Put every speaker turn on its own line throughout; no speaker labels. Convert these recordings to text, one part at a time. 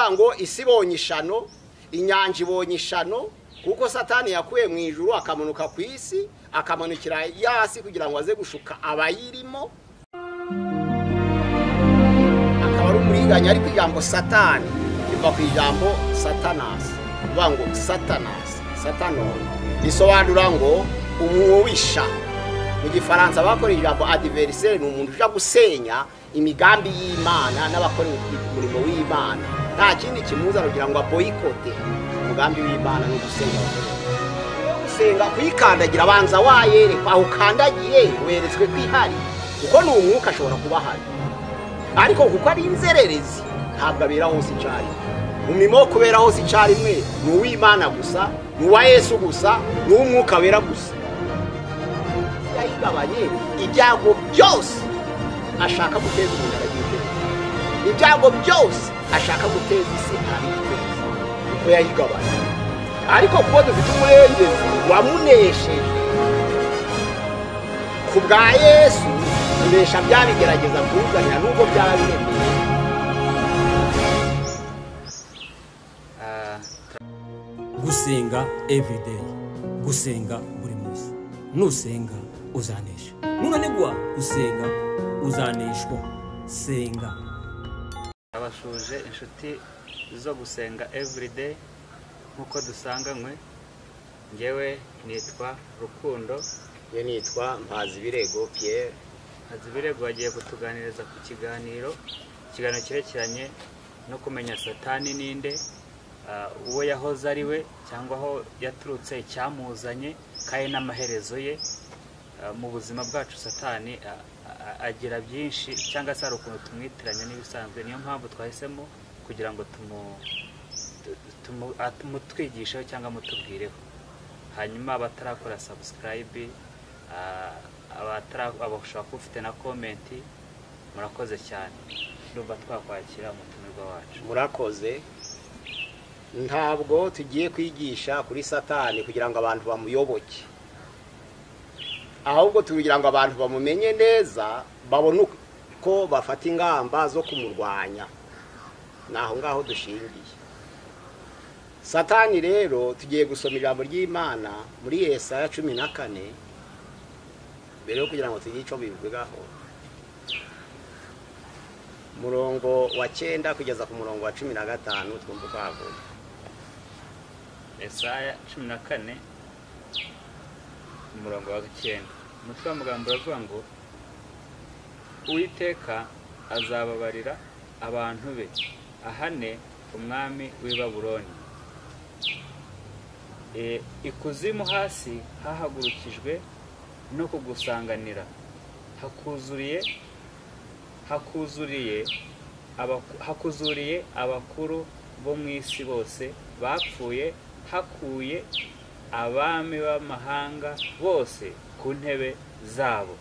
Ukuvuga ngo isi ibonye ishano, inyanja ibonye ishano, kuko Satani yakuye mu ijuru akamanuka ku isi, akamanukira yasi kugira ngo aze gushuka abayirimo. Akaba ari umuriganya, ariko ijambo Satani riva ku ijambo Satanas, bivuga ngo Satanas, Satanon, risobanura ngo umubisha. Mu gifaransa bakora ijambo adversaire, ni umuntu uja gusenya imigambi y'Imana n'abakora umurimo w'Imana. Nta kindi kimuzana kugira ngo aboyikote umugambi w'Imana no gusenya. Gusenga kuyikandagira, abanza wayerekwa aho ukandagiye weretswe kwihari, kuko ni umwuka ashobora kuba ahari, ariko kuko ari inzererezi ntabwo abera hose icyarimwe. Umurimo wo kubera hose icyarimwe ni uw'Imana gusa, ni uwa Yesu gusa, ni uw'umwuka wera gusa. Yayigabanye ibyago byose ashaka guteza umuntu arabiteza, ibyago byose ashaka guteza isi arabiteza, kuko yayigabanye. Ariko kuko dufite umurengezi wamunesheje ku bwa Yesu, tunesha bya bigerageza kuzanira nubwo byaba biremereye.
Gusenga everyday, gusenga buri munsi. Nusenga uzanesha, nunanigwa gusenga uzaneshwa. Senga.
Abashuje inshuti zo gusenga everyday nkuko dusanganywe, ngewe nitwa Rukundo.
Ye nitwa Mpazibirego Pierre.
Mpazibirego agiye kutuganiriza ku kiganiro, ikiganiro cyerekeranye no kumenya Satani ninde, uwo yahoze ari we cyangwa aho yaturutse, icyamuzanye kandi n'amaherezo ye mu buzima bwacu. Satani agira byinshi cyangwa se hari ukuntu tumwitiranya n'ibisanzwe, niyo mpamvu twahisemo kugira ngo tumutwigisheho cyangwa mutubwireho. Hanyuma abatarakora subscribe, abashaka ufite na comment, murakoze cyane. Ndumva twakwakira umutumirwa wacu.
Murakoze. Ntabwo tugiye kwigisha kuri Satani kugira ngo abantu bamuyoboke, ahubwo tugira ngo abantu bamumenye neza, babone uko bafata ingamba zo kumurwanya. Naho ngaho dushingiye. Satani rero tugiye gusoma ijambo ry'Imana muri Yesaya 14 mbere yo kugira ngo tugire icyo bivugaho, murongo wa 9 kugeza ku murongo wa 15, twumva uko havuga.
Yesaya 14 umurongo wa 9, umutwe w'amagambo uravuga ngo Uwiteka azababarira abantu be, ahane umwami w'i Babuloni. Ikuzimu hasi hahagurukijwe no kugusanganira, hakuzuriye abakuru bo mu isi bose bapfuye, hakuye abami b'amahanga bose ku ntebe zabo.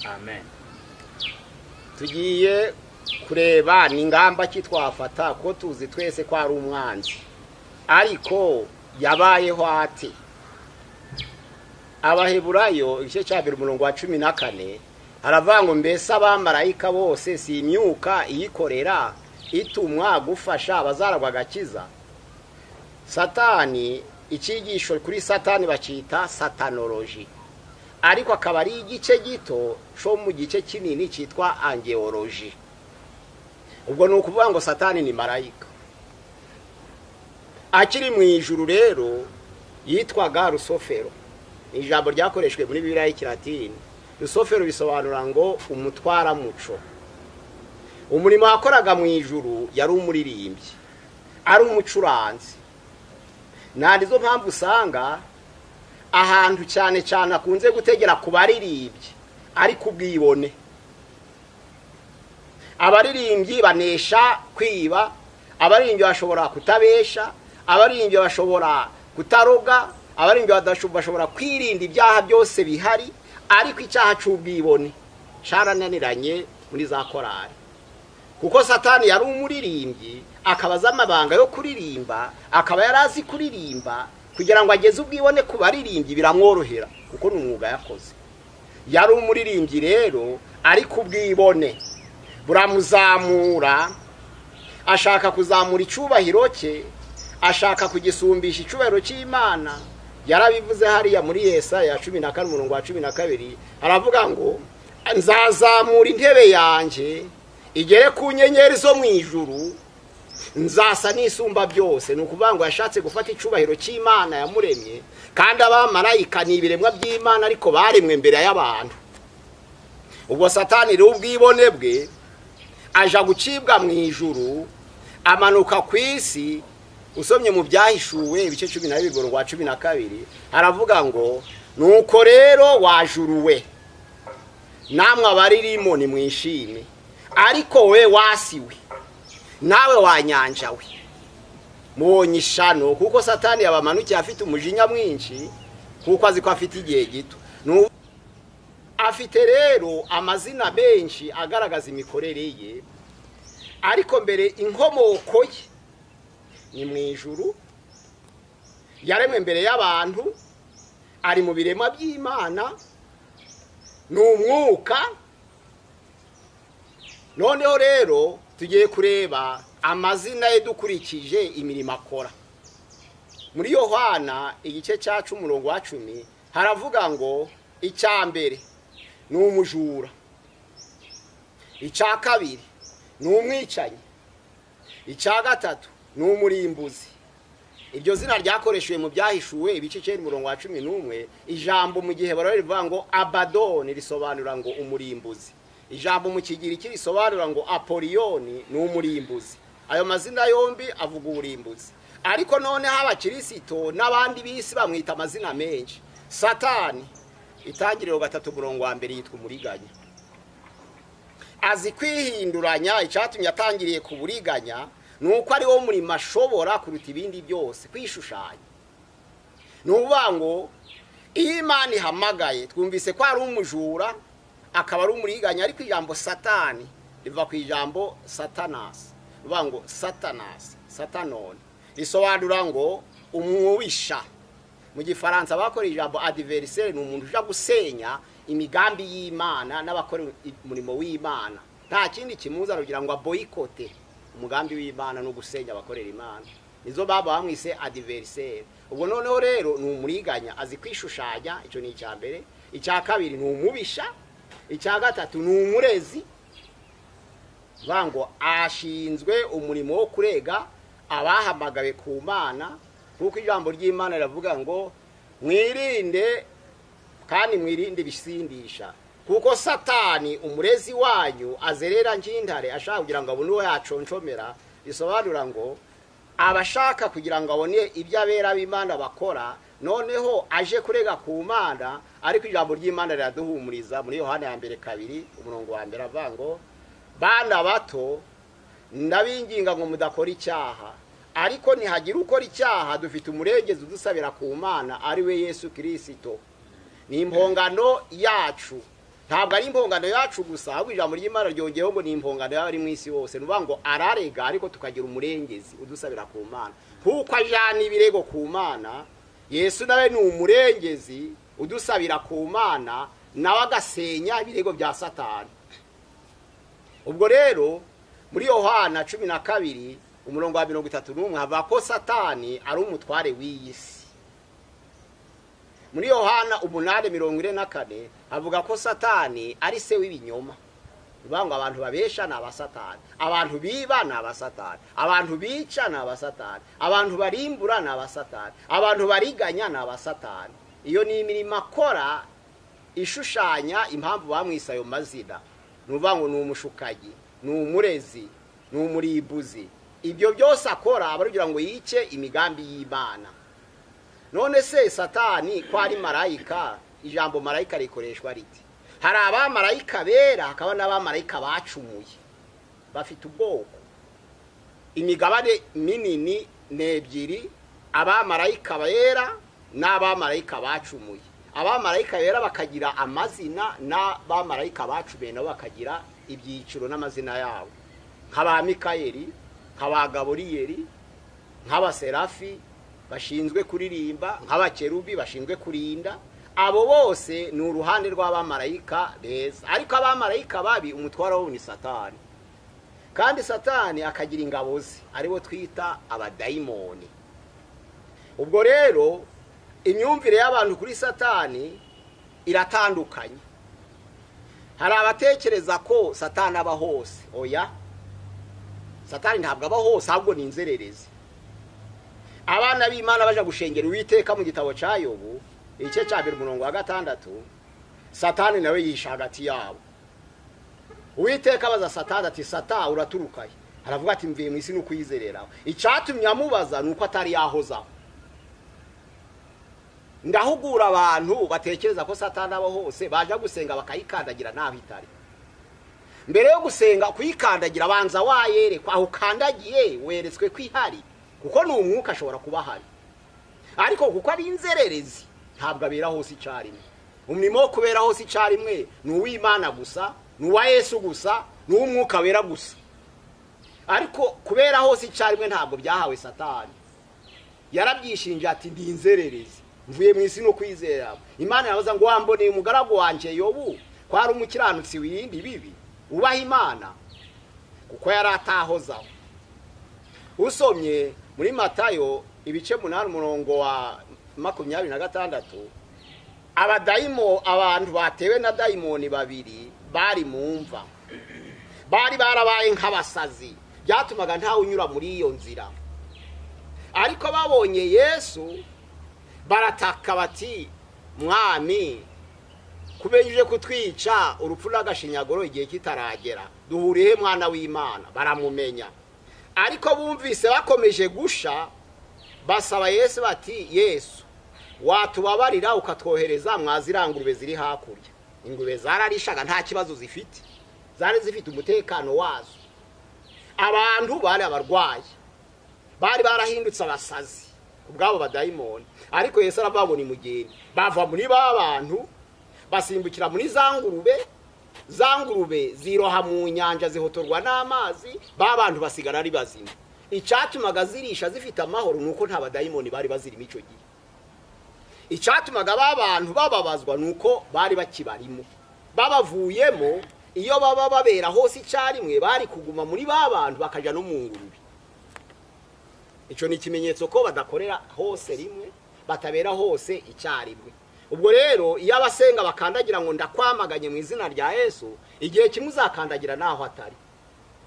Amen.
Tugiye kureba ni ingamba ki twafata, ko tuzi twese ko ari umwanzi, ariko yabayeho ate? Abaheburayo igice cya 2 umurongo wa 14 aravuga ngo mbese abamarayika bose si imyuka iyikorera itumwa gufasha abazaragwa agakiza? Satani, icyigisho kuri Satani bakita satanology, ariko akaba ari igice gito cyo mu gice kinini cyitwa angeology. Ubwo ni ukuvuga ngo Satani ni marayika. Akiri mu ijuru rero yitwaga Rusofero. Ni ijambo ryakoreshwe muri Bibiliya y'Ikilatini. Rusofero bisobanura ngo umutwaramuco. Umurimo wakoraga mu ijuru yari umuririmbyi, ari umucuranzi. Nandi zo mpamvu usanga ahantu cyane cyane akunze gutegera ku baririmbyi ari kubwibone. Abaririmbyi banesha kwiba, abaririmbyi bashobora kutabesha, abaririmbyi bashobora kutaroga, abaririmbyi bashobora kwirinda ibyaha byose bihari, ariko icyaha cy'ubwibone cyarananiranye muri za korali. Kuko Satani yari umuririmbyi, akabaza amabanga yo kuririmba, akaba yarazi kuririmba, kugira ngo ageze ubwibone ku baririmbyi biramworohera, kuko ni umwuga yakoze. Yari umuririmbyi rero, ariko ubwibone buramuzamura Ashaka kuzamura icyubahiro cye, ashaka kugisumbisha icyubahiro cy'Imana. Yarabivuze hariya muri Yesaya 14 umurongo wa 12, aravuga ngo nzazamura intebe yanjye igere ku nyenyeri zo mu ijuru, nzasa n'isumba byose. Ni ukuvuga ngo yashatse gufata icyubahiro cy'Imana yamuremye, kandi abamarayika ni ibiremwa by'Imana ariko baremwe mbere y'abantu. Ubwo Satani rero ubwibone bwe aja gucibwa mu ijuru, amanuka ku isi. Usomye mu Byahishuwe ibice 12 umurongo wa 12, aravuga ngo nuko rero wajuruwe, namwe abaririmo nimwishime, ariko we wasiwe nawe wanyanjawe, mubonye ishano. Kuko Satani yabamanukiye afite umujinya mwinshi, kuko azi ko afite igihe gito. Afite rero amazina menshi agaragaza imikorere ye, ariko mbere inkomoko ye ni mu ijuru, yaremwe mbere y'abantu, ari mu biremwa by'Imana, ni umwuka. Noneho rero tugiye kureba amazina ye dukurikije imirimo akora. Muri Yohana igice cya 10 umurongo wa 10 haravuga ngo icya mbere ni umujura, icya kabiri ni umwicanyi, icya gatatu ni umurimbuzi. Iryo zina ryakoreshejwe mu Byahishuwe ibice 9 umurongo wa 11. Ijambo mu gihe barari rivuga ngo Abadoni risobanura ngo umurimbuzi, ijambo mu Kigiriki risobanura ngo Apolioni ni umurimbuzi. Ayo mazina yombi avuga uburimbuzi. Ariko noneho abakirisito n'abandi bisi bamwita amazina menshi. Satani itangiriro 3 umurongo wa 1 yitwa umuriganya. Azi kwihinduranya. Icyatumye atangiriye ku buriganya nuko ari wo murimo ashobora kuruta ibindi byose, kwishushanya. Ni ukuvuga ngo iyo Imana ihamagaye, twumvise ko ari umujura akaba ari umuriganya, ariko ijambo Satani riva ku ijambo Satanas, rivuga ngo Satanas, Satanoni, risobanura ngo umubisha. Mu Gifaransa bakora ijambo adversaire, ni umuntu uja gusenya imigambi y'Imana n'abakora umurimo w'Imana. Nta kindi kimuzana kugira ngo aboyikote umugambi w'Imana no gusenya abakorera Imana. Nizo baba bamwise adversaire. Ubwo noneho rero ni umuriganya, azi kwishushanya, icyo ni icya mbere. Icya kabiri ni umubisha, icya gatatu ni umurezi, bango ashinzwe umurimo wo kurega abahamagawe ku Mana, kuko ijambo ry'Imana riravuga ngo mwirinde kandi mwirinde ibisindisha, kuko Satani umurezi wanyu azerera nk'intare ashaka kugira ngo abone uwo yaconshomera. Risobanura ngo abashaka kugira ngo abone ibyo abera b'Imana bakora, noneho aje kurega ku Mana. Ariko ijambo ry'Imana riraduhumuriza muri Yohana ya 2 umurongo wa 1 avuga ngo bana bato ndabinginga ngo mudakora icyaha, ariko nihagira ukora icyaha dufite umurengezi udusabira ku Mana, ari we Yesu Kristo. Ni impongano yacu. Ntabwo ari impongano yacu gusa, ahubwo ijambo ry'Imana ryongeyeho ngo ni impongano y'abari mu isi hose. Nuvuga ngo ararega ariko tukagira umurengezi udusabira ku Mana. Kuko ajana ibirego ku Mana, Yesu nawe ni umurengezi udusabira ku Mana, nawe agasenya ibirego bya Satani. Ubwo rero muri Yohana 12 umurongo wa 31 hava ko Satani ari umutware w'iyi si. Muri Yohana 8:44 avuga ko Satani ari se w'ibinyoma. Bivuga ngo abantu babesha ni abasatani, abantu biba ni abasatani, abantu bica ni abasatani, abantu barimbura ni abasatani, abantu bariganya ni abasatani. Iyo ni imirimo akora ishushanya impamvu bamwise ayo mazina. Ni ukuvuga ngo ni umushukanyi, ni umurezi, ni umuribuzi. Ibyo byose akora aba kugira ngo yice imigambi y'Imana. None se Satani ko ari marayika, ijambo marayika rikoreshwa riti? Hari abamarayika bera hakaba n'abamarayika bacumuye, bafite ubwoko. Imigabane minini ni ebyiri, abamarayika bera n'abamarayika bacumuye. Abamarayika bera bakagira amazina, n'abamarayika bacumuye nabo bakagira ibyiciro n'amazina yabo, nk'aba Mikayeli, nk'aba Gaburiyeli, nk'abaserafi bashinzwe kuririmba, nk'abakerubi bashinzwe kurinda. Abo bose ni uruhande rw'abamarayika beza. Ariko abamarayika babi umutwaro wabo ni Satani. Kandi Satani akagira ingabo ze, aribo twita abadayimoni. Ubwo rero imyumvire y'abantu kuri Satani iratandukanye. Hari abatekereza ko Satani aba hose. Oya, Satani ntabwo aba hose, ahubwo ni inzererezi. Abana b'Imana baje gushengera Uwiteka mu gitabo cya Yobu igice cya 2 umurongo wa 6, Satani nawe yisha hagati yabo. Uwiteka abaza Satani ati Sata uraturukaye? Aravuga ati mvuye mu isi no kuyizereraho. Icyatumye amubaza nuko atari yahozaho. Ndahugura abantu batekereza ko Satani aba hose, baje gusenga bakayikandagira naho itari. Mbere yo gusenga kuyikandagira banza wayerekwa aho ukandagiye weretswe kwihari, kuko ni umwuka ashobora kuba ahari. Ariko kuko ari inzererezi ntabwo abera hose icyarimwe. Umurimo wo kubera hose icyarimwe ni uw'Imana gusa, ni uwa Yesu gusa, ni uw'umwuka wera gusa. Ariko kubera hose icyarimwe ntabwo byahawe Satani. Yarabyishinja ati ndi inzererezi, mvuye mu isi no kwizera. Imana yabaza ngo wamboneye umugaragu wanje Yobu ko ari umukiranutsi wirindi bibi, ubaha Imana, kuko yari atahozaho. Usomye muri Matayo ibice 8 umurongo wa 26, abadayimo, abantu batewe na dayimoni babiri bari mu mva, bari barabaye nk'abasazi, byatumaga ntawe unyura muri iyo nzira. Ariko babonye Yesu barataka bati mwami, kubenyuje kutwica urupfu n'agashinyaguro igihe kitaragera, duhuriye mwana w'Imana. Baramumenya. Ariko bumvise bakomeje gusha, basaba Yesu bati Yesu watubabarira ukatwohereza mwazirangurube ziri hakurya. Ingurube zararishaga nta kibazo zifite, zari zifite umutekano wazo. Abantu bari abarwayi, bari barahindutse abasazi ubwabo badayimoni. Ariko Yesu arababona imugeni, bava muri ba bantu basimbukira muri zangurube, zangurube ziroha mu nyanja zihotorwa n'amazi, ba bantu basigara ari bazima. Icyatumaga zirisha zifite amahoro nuko nta badayimoni bari bazirimo icyo gihe. Icyatumaga ba bantu bababazwa nuko bari bakibarimo, babavuyemo. Iyo baba babera hose icyarimwe bari kuguma muri ba bantu bakaja no mu ngurube. Icyo ni ikimenyetso ko badakorera hose rimwe, batabera hose icyarimwe. Ubwo rero iyo abasenga bakandagira ngo ndakwamaganye mu izina rya Yesu, igihe kimwe uzakandagira naho atari,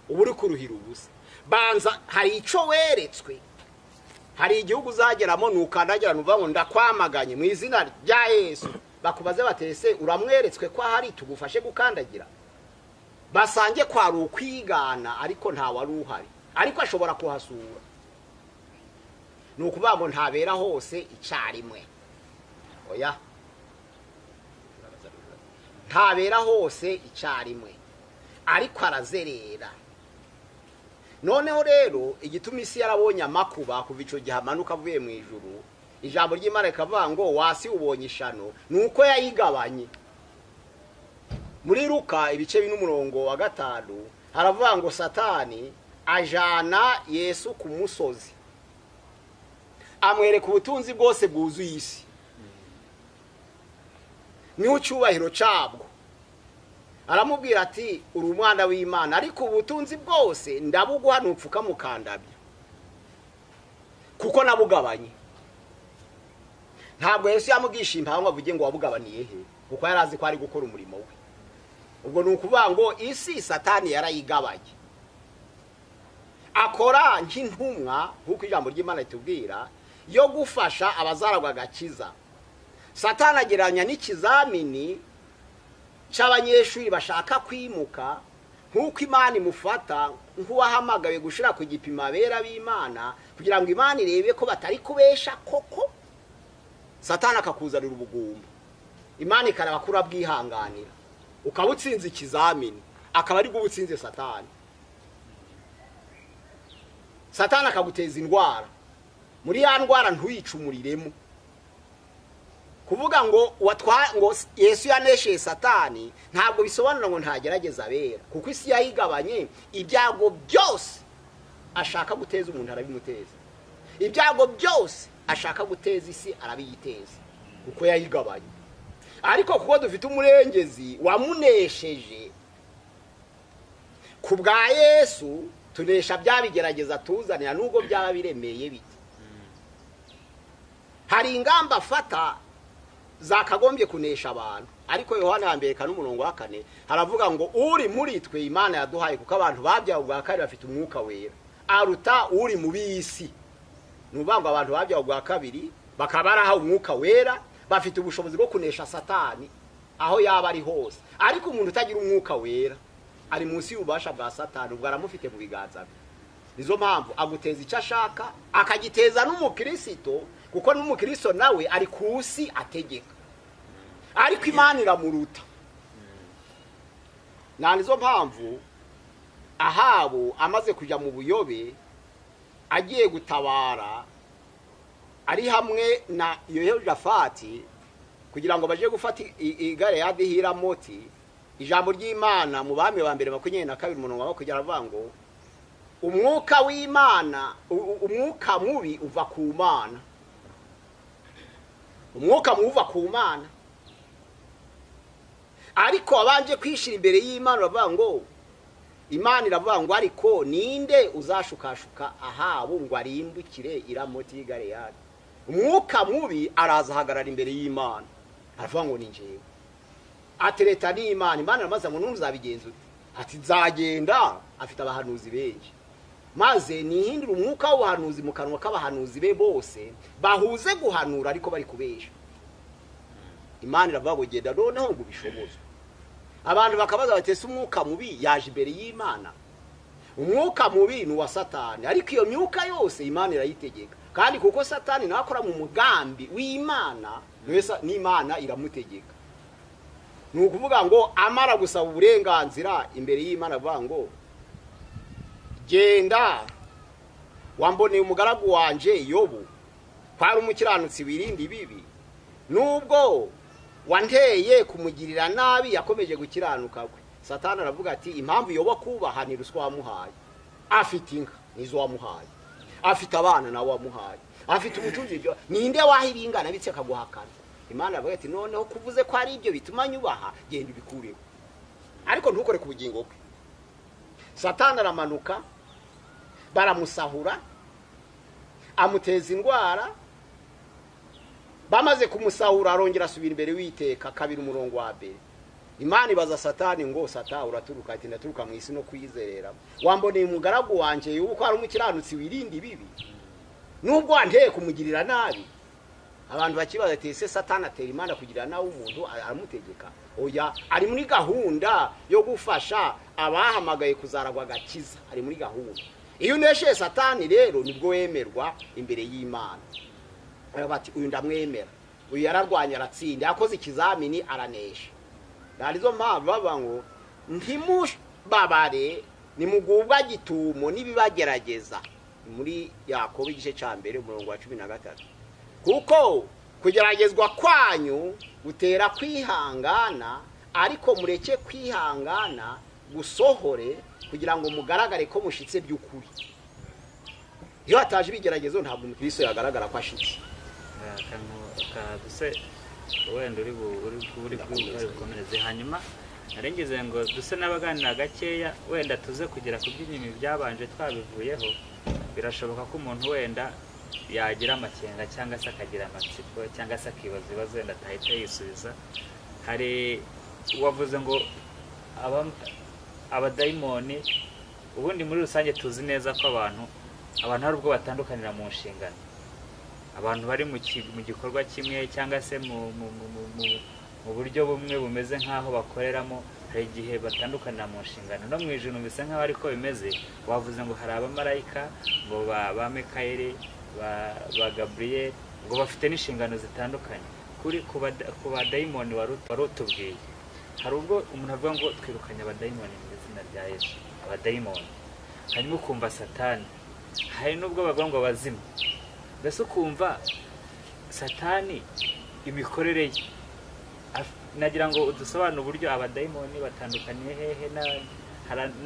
ubu uri kuruhira ubusa. Banza hari icyo weretswe, hari igihugu uzageramo nukandagira nuvuga ngo ndakwamaganye mu izina rya Yesu, bakubaze batese uramweretswe ko ahari tugufashe gukandagira? Basange kwari ukwigana, ariko nta wari uhari, ariko ashobora kuhasura. Ni ukuvuga ngo ntabera hose icyarimwe. Oya, ntabera hose icyarimwe, ariko arazerera. Noneho rero igituma isi yarabonye amakuba kuva icyo gihe amanuka avuye mu ijuru, ijambo ry'Imana rikavuga ngo wasi ubonye ishano, nuko yayigabanye. Muri Luka ibice 4 umurongo wa 5 haravuga ngo Satani ajana Yesu ku musozi, amwereka ubutunzi bwose bwuzuye isi n'icyubahiro cyabwo. Aramubwira ati uri umwana w'Imana, ariko ubutunzi bwose ndabuguha nupfuka mukandabya, kuko nabugabanye. Ntabwo Yesu yamugisha impamvu avuge ngo wabugabaniye he, kuko yari azi ko ari gukora umurimo we. Ubwo ni ukuvuga ngo isi Satani yarayigabanye, akora nk'intumwa nk'uko ijambo ry'Imana ritubwira, yo gufasha abazaragwa agakiza. Satani agereranya n'ikizamini cy'abanyeshuri bashaka kwimuka, nk'uko Imana imufata nk'uwahamagawe gushira ku gipimo abera b'Imana, kugira ngo Imana irebe ko batari kubesha koko. Satani akakuzanira ubugumba, Imana ikaraba ko urabwihanganira, ukaba utsinze ikizamini, akaba ari bwo ubutsinze Satani. Satani akaguteza indwara, muri ya ndwara ntuyicumuriremo. Kuvuga ngo ngo Yesu yaneshe Satani ntabwo bisobanura ngo ntagerageza abera, kuko isi yayigabanye. Ibyago byose ashaka guteza umuntu arabimuteza, ibyago byose ashaka guteza isi arabiyiteza, kuko yayigabanye. Ariko kuko dufite umurengezi wamunesheje, Ku bwa Yesu tunesha bya bigerageza tuzanira nubwo byaba biremeye bite. Hari ingamba afata zakagombye kunesha abantu, ariko Yohana ya mbere 4:4 haravuga ngo uri muri twe Imana yaduhaye, kuko abantu babyawe ubwa kabiri bafite umwuka wera aruta uri mu bisi. Nuvuga ngo abantu babyawe ubwa kabiri bakaba barahawe umwuka wera, bafite ubushobozi bwo kunesha Satani aho yaba ari hose. Ariko umuntu utagira umwuka wera ari munsi y'ububasha bwa Satani, ubwo aramufite mu biganza bye. Nizo mpamvu aguteza icyo ashaka akagiteza n'umukristo, kuko n'umukristo nawe ari kusi ategeka, ariko Imana iramuruta. Na nizo mpamvu Ahabu amaze kujya mu buyobe agiye gutabara ari hamwe na Yehoshafati kugira ngo baje gufata igare ya Hiramoti. Ijambo ry'Imana mu Bami ba mbere 22 kugira avuga ngo umwuka w'Imana, umwuka mubi uva ku Mana. Umwuka mubi uva ku Mana, ariko abanje kwishira imbere y'Imana bavuga ngo Imana iravuga ngo ariko ninde uzashukashuka Ahabu ngo arimbukire Iramoti y'i Galeyadi? Umwuka mubi araza ahagarara imbere y'Imana aravuga ngo ni njyewe. Atereta n'Imana, Imana iramaze ngo ntuzabigenza ute? Ati nzagenda, afite abahanuzi benshi, maze nihindura umwuka w'ubuhanuzi mu kanwa k'abahanuzi be bose bahuze guhanura ariko bari kubesha. Imana iravuga ngo genda noneho ngo ubishobozwe. Abantu bakabaza bati ese umwuka mubi yaje imbere y'Imana? Umwuka mubi ni uwa Satani, ariko iyo myuka yose Imana irayitegeka, kandi kuko Satani nawe akora mu mugambi w'Imana, n'Imana iramutegeka. Ni ukuvuga ngo amara gusaba uburenganzira imbere y'Imana avuga ngo genda wamboneye umugaragu wanje Yobu, kwari umukiranutsi wirinda ibibi, nubwo wanteye kumugirira nabi yakomeje gukiranuka kwe. Satani aravuga ati impamvu Yobu kubaha ni ruswa wamuhaye, afite inka nizo wamuhaye, afite abana nawe wamuhaye, afite ubutunzi, ibyo ninde wahiringana bitse akaguhakana? Imana aravuga ati noneho kuvuze ko ari ibyo bituma nyubaha, genda ubikureho, ariko ntukore ku bugingo bwe. Satani aramanuka baramusahura, amuteza indwara. Bamaze kumusahura arongera asubira imbere w'Uwiteka 2:1. Imana ibaza Satani ngo Satani uraturuka? Ati ndaturuka mu isi no kwizerera. Wamboneye umugaragu wanje yuko ari umukiranutsi wirinda ibibi, nubwo wanteye kumugirira nabi. Abantu bakibaza ati ese Satani atera Imana kugira nawe umuntu aramutegeka? Oya, ari muri gahunda yo gufasha abahamagaye kuzaragwa agakiza, ari muri gahunda. Iyo uneshe Satani rero nibwo wemerwa imbere y'Imana. Bati uyu ndamwemera, uyu yararwanya aratsinda, yakoze ikizamini aranesha. Arizo mpamvu bavuga ngo ntimubabare nimugubwa gitumo n'ibibagerageza, muri Yakobo 1:13. Kuko kugeragezwa kwanyu gutera kwihangana, ariko mureke kwihangana gusohore kugira ngo mugaragare ko mushitse by'ukuri. Iyo hataje ibigeragezo ntabwo umukristo yagaragara ko ashitse.
Duse wenda uri bukomereze, hanyuma narengeze ngo duse n'abaganira gakeya, wenda tuze kugera ku by'inyuma byabanje twabivuyeho. Birashoboka ko umuntu wenda yagira amakenga cyangwa se akagira amatsiko cyangwa se akibaza ibibazo wenda atahita yisubiza. Hari uwavuze ngo abadayimoni, ubundi muri rusange tuzi neza ko abantu hari ubwo batandukanira mu nshingano. Abantu bari mu gikorwa kimwe cyangwa se mu buryo bumwe bumeze nk'aho bakoreramo, hari igihe batandukanira mu nshingano. No mu ijuru bisa nk'aho ariko bimeze. Wavuze ngo hari abamarayika ngo ba Mikayeli, ba Gabriel, ngo bafite n'inshingano zitandukanye. Kuri ku badayimoni wari utubwiye, hari ubwo umuntu avuga ngo twirukanye abadayimoni mu izina rya Yesu, abadayimoni, hanyuma ukumva Satani. Hari n'ubwo bavuga ngo abazimu, mbese ukumva Satani imikorere ye. Nagira ngo udusobanure uburyo abadayimoni batandukaniye hehe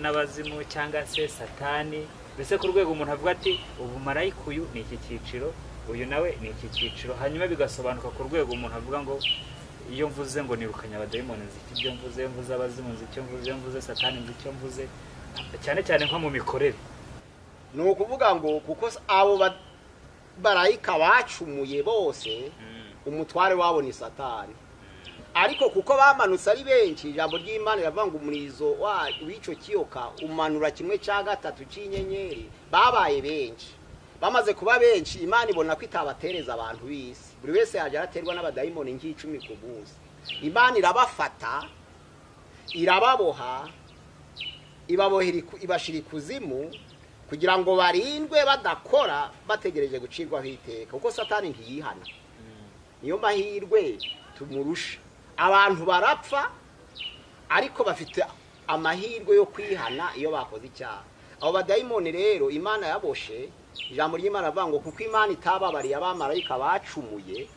n'abazimu cyangwa se Satani, mbese ku rwego umuntu avuga ati ubu marayika uyu ni iki cyiciro, uyu nawe ni iki cyiciro, hanyuma bigasobanuka ku rwego umuntu avuga ngo iyo mvuze ngo nirukanye abadayimoni nzi icyo mvuze, iyo mvuze abazimu nzi icyo mvuze, iyo mvuze Satani nzi icyo mvuze. Cyane cyane nko mu mikorere.
Ni ukuvuga ngo kuko abo barayika bacumuye bose, umutware wabo ni Satani. Ariko kuko bamanutse ari benshi, ijambo ry'Imana riravuga ngo umurizo w'icyo kiyoka umanura 1/3 cy'inyenyeri. Babaye benshi, bamaze kuba benshi, Imana ibona ko itabatereza abantu b'isi. Buri wese yajya araterwa n'abadayimoni nk'icumi ku munsi. Imana irabafata, irababoha, ibabohera, ibashira ikuzimu kugira ngo barindwe badakora, bategereje gucirwaho iteka. Kuko Satani ntiyihana, niyo mahirwe tumurusha. Abantu barapfa ariko bafite amahirwe yo kwihana iyo bakoze icyaha. Abo badayimoni rero Imana yaboshe, ijambo ry'Imana rivuga ngo kuko Imana itababariye abamarayika bacumuye,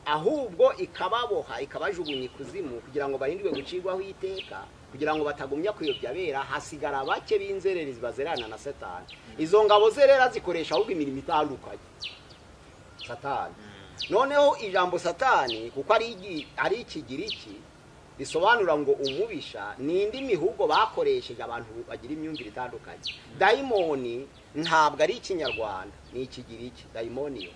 ahubwo ikababoha ikabajugunya ikuzimu kugira ngo barindwe gucirwaho iteka, kugira ngo batagumya kuyobya abera, hasigara bake b'inzererezi bazerana na Satani. Izo ngabo zerera zikoresha ahubwo imirimo itandukanye Satani. Noneho ijambo Satani kuko ari ikigiriki risobanura ngo umubisha, ni indi mihugo bakoresheje abantu bagira imyumvire itandukanye. Dayimoni ntabwo ari ikinyarwanda, ni ikigiriki, dayimoniyo.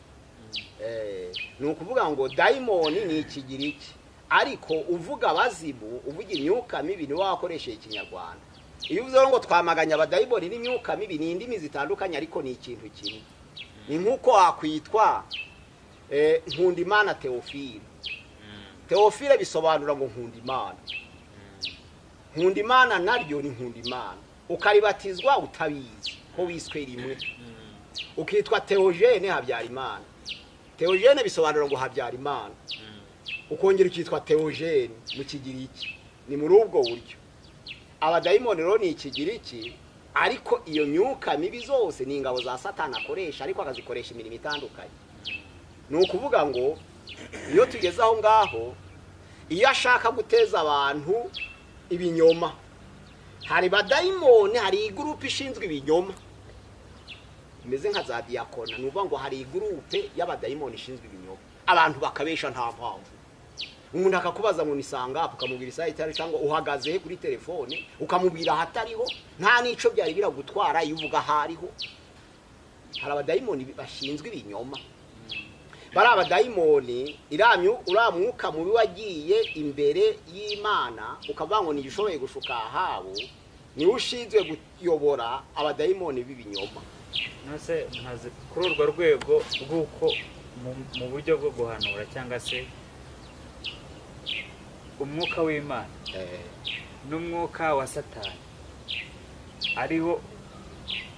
Ni ukuvuga ngo dayimoni ni ikigiriki, ariko uvuga abazimu, uvuga imyuka mibi, niwe wakoresheje ikinyarwanda. Iyo uvuze ngo twamaganya abadayimoni n'imyuka mibi, ni indimi zitandukanye ariko ni ikintu kimwe. Ni nk'uko wakwitwa Nkundimana Theophile. Theophile bisobanura ngo Nkundimana. Nkundimana naryo ni Nkundimana. Ukaribatizwa utabizi ko wiswe rimwe. Ukitwa Theogene Habyarimana. Theogene bisobanura ngo Habyarimana. Ukongera ukitwa Theogene mu Kigiriki. Ni muri ubwo buryo. Abadayimoni rero ni ikigiriki, ariko iyo myuka mibi zose ni ingabo za Satani akoresha, ariko akazikoresha imirimo itandukanye. Ni ukuvuga ngo iyo tugeze aho ngaho, iyo ashaka guteza abantu ibinyoma, hari badayimoni, hari igurupe ishinzwe ibinyoma imeze nka za diakona. Ni ukuvuga ngo hari igurupe y'abadayimoni ishinzwe ibinyoma, abantu bakabesha nta mpamvu. Umuntu akakubaza ngo nisanga, ukamubwira isaha itari, cyangwa uhagaze kuri telefone ukamubwira ahatariho, nta n'ico byari biragutwara iyo uvuga ahariho. Hari abadayimoni bashinzwe ibinyoma. Bari abadayimoni, uriya mwuka mubi wagiye imbere y'Imana ukavuga ngo ntigishoboye gushuka Ahabu, niwe ushinzwe kuyobora abadayimoni b'ibinyoma.
Nose nkaze kuri urwo rwego rw'uko mu buryo bwo guhanura cyangwa se umwuka w'Imana n'umwuka wa Satani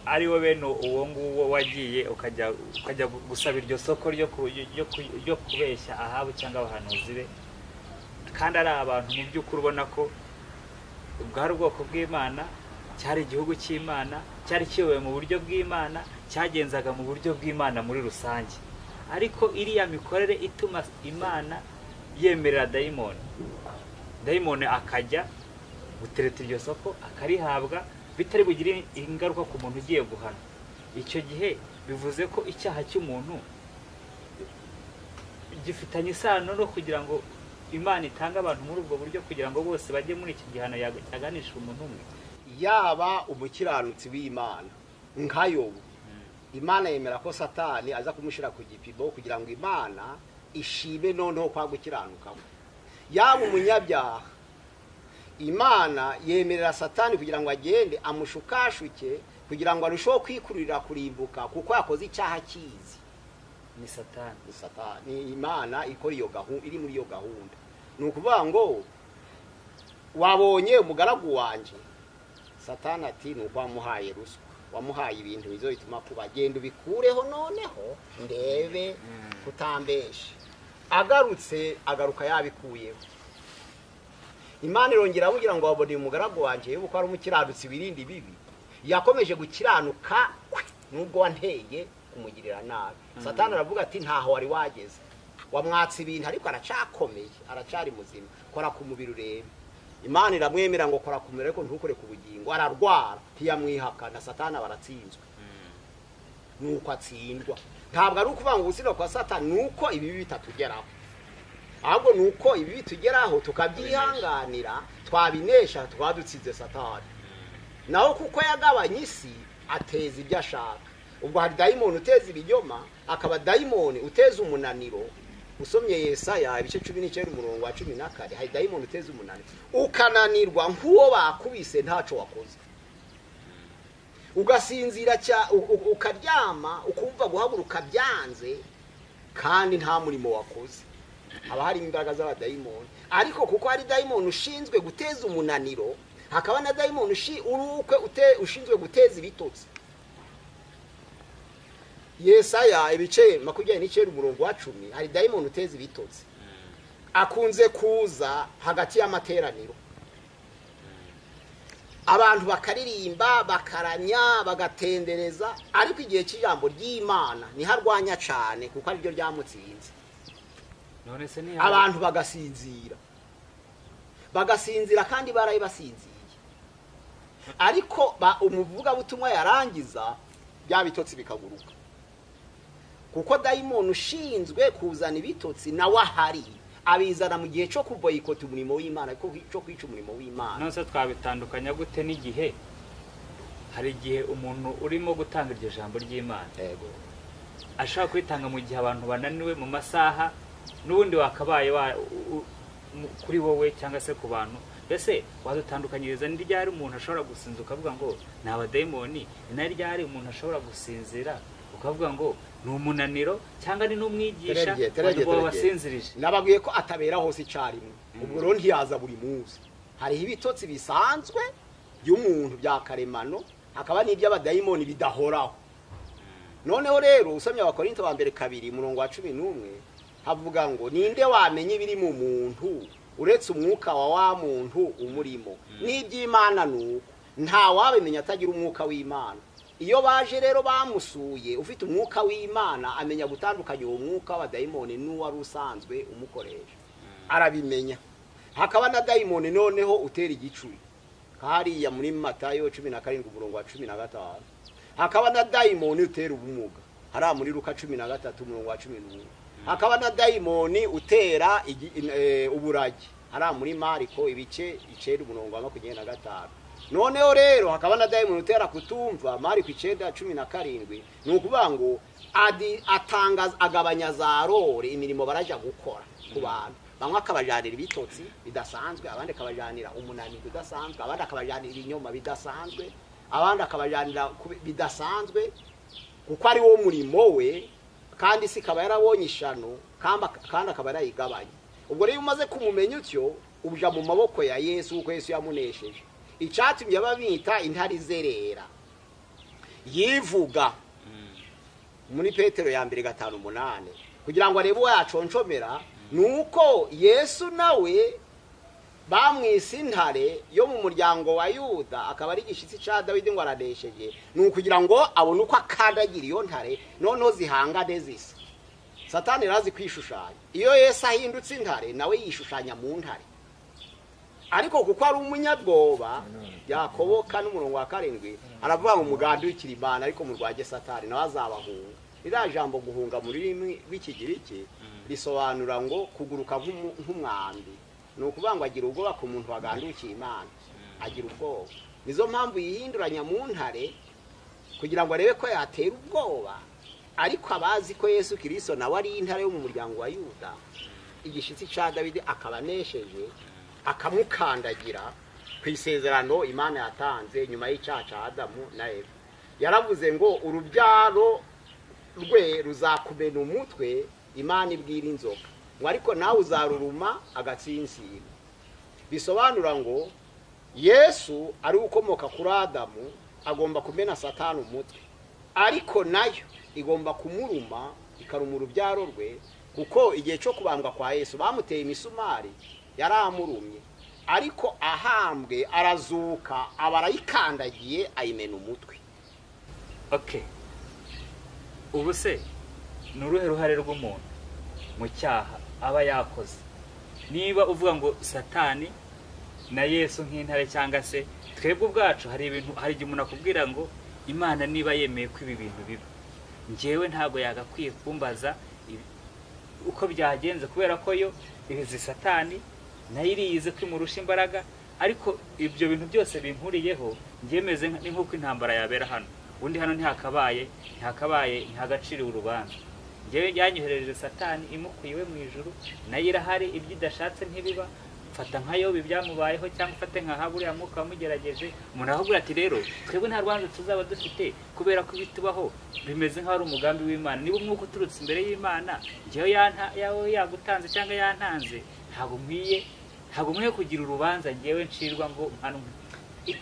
ariwo bene uwo nguwo wagiye ukajya gusaba iryo soko ryo kubeshya Ahabu cyangwa abahanuzi be, kandi ari abantu mu by'ukuri ubona ko bwari ubwoko bw'Imana, cyari igihugu cy'Imana, cyari kiyobowe mu buryo bw'Imana, cyagenzaga mu buryo bw'Imana muri rusange. Ariko iriya mikorere ituma Imana yemerera dayimoni akajya gutereta iryo soko akarihabwa bitari bugire ingaruka ku muntu ugiye guhana. Icyo gihe bivuze ko icyaha cy'umuntu gifitanye isano no kugira ngo Imana itange abantu muri ubwo buryo kugira ngo bose bajye muri iki gihano yaganisha umuntu umwe.
Yaba umukiranutsi w'Imana nka Yobu, Imana yemera ko Satani aza kumushira ku gipimo kugira ngo Imana ishime noneho kwa gukiranuka. Yaba umunyabyaha, Imana yemerera Satani kugira ngo agende amushukashuke kugira ngo arusheho kwikururira kurimbuka, kuko yakoze icyaha kizi.
Ni Satani.
Ni Satani, ni Imana ikora iyo gahunda, iri muri iyo gahunda. Ni ukuvuga ngo wabonye umugaragu wanje, Satani ati nuko wamuhaye ruswa, wamuhaye ibintu bizo bituma kuba, genda ubikureho noneho ndebe kutambesha. Agarutse agaruka yabikuyeho. Imana irongera amugira ngo wabone umugaragu wanje yuko ari umukiranutsi wirindi bibi, yakomeje gukiranuka nubwo wanteye kumugirira nabi. Satani aravuga ati ntaho wari wageze, wamwatse ibintu ariko aracakomeye, aracari muzima, kora ku mubiri urebe. Imana iramwemera ngo kora ku mubiri ariko ntukore ku bugingo. Ararwara ntiyamwihakana, Satani abaratsinzwe. Nuko atsindwa. Ntabwo ari ukuvuga ngo gutsindwa kwa Satani nuko ibibi bitatugeraho, ahubwo nuko ibi bitugeraho tukabyihanganira, twabinesha twadutsinze Satani. Naho kuko yagabanye isi ateza ibyo ashaka. Ubwo hari dayimoni uteza ibinyoma, akaba dayimoni uteza umunaniro. Usomye Yesaya ibice 19 umurongo wa 14, hari dayimoni uteza umunaniro, ukananirwa nk'uwo bakubise ntaco wakoze, ugasinzira ukaryama ukumva guhaguruka byanze kandi nta murimo wakoze. Haba hari imbaraga z'abadayimoni, ariko kuko hari dayimoni ushinzwe guteza umunaniro, hakaba na dayimoni ushinzwe guteza ibitotsi. Yesaya ibice 29 umurongo wa 10, hari dayimoni uteza ibitotsi, akunze kuza hagati y'amateraniro, abantu bakaririmba bakaramya bagatendereza, ariko igihe cy'ijambo ry'Imana niho arwanya cyane kuko ariryo ryamutsinze. Abantu bagasinzira kandi baraye basinziye, ariko umuvugabutumwa yarangiza bya bitotsi bikaguruka, kuko dayimoni ushinzwe kuzana ibitotsi nawe ahari abizana mu gihe cyo kuboyikota umurimo w'Imana, cyo kwica umurimo w'Imana.
None se twabitandukanya gute n'igihe? Hari igihe umuntu urimo gutanga iryo jambo ry'Imana
yego
ashaka kwitanga mu gihe abantu bananiwe mu masaha n'ubundi wakabaye kuri wowe cyangwa se ku bantu. Mbese wadutandukanyiriza ni ryari umuntu ashobora gusinzira ukavuga ngo ni abadayimoni, ni ryari umuntu ashobora gusinzira ukavuga ngo ni umunaniro cyangwa ni n'umwigisha wabasinzirije?
Nababwiye ko atabera hose icyarimwe, ubwo rero ntiyaza buri munsi. Hariho ibitotsi bisanzwe by'umuntu bya karemano, hakaba n'iby'abadayimoni bidahoraho. Noneho rero usomye Abakorinto ba mbere 2 umurongo wa 11 havuga ngo ninde wamenye ibiri mu muntu uretse umwuka wa muntu umurimo? N'iby'Imana nuko nta wabimenya atagira umwuka w'Imana. Iyo baje rero bamusuye ufite umwuka w'Imana amenya gutandukanya uwo mwuka wa dayimoni n'uwari usanzwe umukoresha, arabimenya. Hakaba na dayimoni noneho utera igicuri, hariya muri Matayo 17 umurongo wa 15. Hakaba na dayimoni utera ubumuga, hariya muri Luka 13 umurongo wa 11. Hakaba na dayimoni utera uburagi, hariya muri Mariko ibice 9 umurongo wa 25. Noneho rero hakaba na dayimoni utera kutumva, Mariko 9:17. Ni ukuvuga ngo atanga agabanya za rore imirimo baraja gukora ku bantu. Bamwe akabajanira ibitotsi bidasanzwe, abandi akabajanira umunaniro udasanzwe, abandi akabajanira ibinyoma bidasanzwe, abandi akabajanira bidasanzwe, kuko ari wo murimo we, kandi si kaba yarabonye ishano kandi akaba yarayigabanye. Ubwo rero umaze kumumenya utyo uja mu maboko ya Yesu, kuko Yesu yamunesheje. Icyatumye babita intare zerera yivuga muri Petero ya mbere 5:8 kugira ngo arebe uwo yaconshomera, nuko Yesu nawe bamwise intare yo mu muryango wa Yuda, akaba ari igishitsi ca Dawidi ngo aranesheje, nukugira ngo abone uko akandagira iyo ntare noneho zihangane zisa. Satani razi kwishushanya, iyo Yesu ahindutse intare nawe yishushanya mu ntare, ariko kuko ari umunyabwoba yakoboka n'umurongo wa 7 aravuga ngo umugandi w'ikirimana ariko murwaje Satani nawe azabahunga. Iriya jambo guhunga mu rurimi rw'Ikigiriki risobanura ngo kuguruka nk'umwambi. Ni ukuvuga ngo agira ubwoba ku muntu wagandukiye Imana, agira ubwoba. Nizo mpamvu yihinduranya mu ntare kugira ngo arebe ko yatera ubwoba, ariko abazi ko Yesu Kristo nawe ari intare yo mu muryango wa Yuda, igishitsi ca Dawidi, akaba anesheje akamukandagira ku isezerano Imana yatanze nyuma y'icyaha ca Adamu na Eva. Yaravuze ngo urubyaro rwe ruzakumena umutwe, Imana ibwira inzoka ngo ariko nawe uzaruruma agatsinsino. Bisobanura ngo Yesu ari ukomoka kuri Adamu agomba kumena Satani umutwe, ariko nayo igomba kumuruma ikaruma urubyaro rwe, kuko igihe cyo kubambwa kwa Yesu bamuteye imisumari yaramurumye, ariko ahambwe arazuka aba arayikandagiye ayimena umutwe.
Okay, ubu se ni uruhe ruhare rw'umuntu mu cyaha aba yakoze? Niba uvuga ngo Satani na Yesu nk'intare cyangwa se twebwe ubwacu, hari ibintu, hari igihe umuntu akubwira ngo Imana niba yemeye ko ibi bintu biba, njyewe ntabwo yagakwiye kumbaza uko byagenze, kubera ko yo izi Satani nayo iriyize ko imurusha imbaraga, ariko ibyo bintu byose binkuriyeho Ngemeze ni nk'uko intambara yabera hano, undi hano ntihakabaye ntihagaciriwe urubanza. Ngewe yanyohereje Satani imukuye iwe mu ijuru, nayo irahari, ibyo idashatse ntibiba. Fata nka Yobu ibyamubayeho, cyangwa ufate nka Ahabu uriya mwuka wamugerageje. Umuntu aravuga ati rero twebwe nta rubanza tuzaba dufite kubera ko ibitubaho bimeze nk'aho ari umugambi w'Imana. Niba umwuka uturutse imbere y'Imana, ngewe yawe yagutanze cyangwa yantanze, ntabwo nkwiye kugira urubanza ngewe ncirwa ngo mpanwe.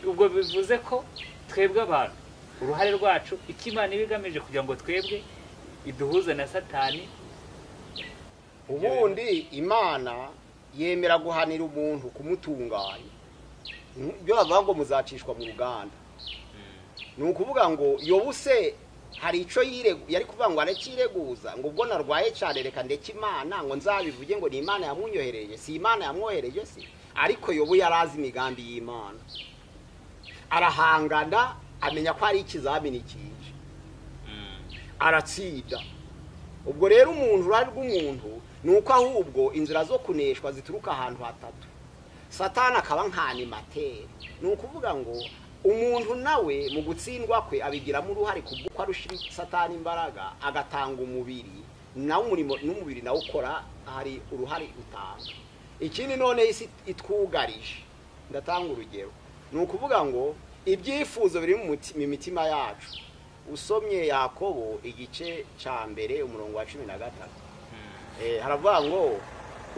Ubwo bivuze ko twebwe abantu uruhare rwacu, icyo Imana iba igamije kugira ngo twebwe iduhuze na Satani.
Ubundi Imana yemera guhanira umuntu kumutunganya. Ibyo bavuga ngo muzacishwa mu ruganda, ni ukuvuga ngo Yobu se hari icyo yari kuvuga ngo arakireguza, ngo ubwo narwaye cyane reka ndeke Imana ngo nzabivuge ngo ni Imana yamwunyohereje. Si Imana yamwohereje se? Ariko Yobu yarazi imigambi y'Imana, arahangana, amenya ko ari ikizamini kije, aratsinda. Ubwo rero umuntu, uruhare rw'umuntu ni uko ahubwo inzira zo kuneshwa zituruka ahantu hatatu. Satani akaba nk'animateri, ni ukuvuga ngo umuntu nawe mu gutsindwa kwe abigiramo uruhare kubwo arusha Satani imbaraga, agatanga umubiri, nawe umurimo n'umubiri nawe ukora, hari uruhare utanga. Ikindi none isi itwugarije, ndatanga urugero, ni ukuvuga ngo ibyifuzo biri mu mitima yacu. Usomye Yakobo igice cya mbere umurongo wa 13, haravuga ngo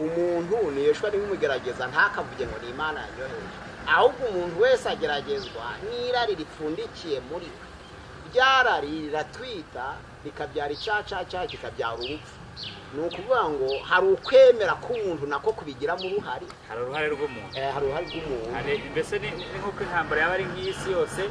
umuntu niyeshwa n'umugerageza ntakavuge ngo ni Imana yanyohereje, ahubwo umuntu wese ageragezwa n'irari ripfundikiye muri we, ryarari riratwita rikabyara icyaha kikabyara urupfu. Ni ukuvuga ngo hari ukwemera k'umuntu nako kubigiramo uruhare,
hari uruhare rw'umuntu,
hari uruhare rw'umuntu.
Mbese ni nk'uko intambara yaba ari nk'isi yose,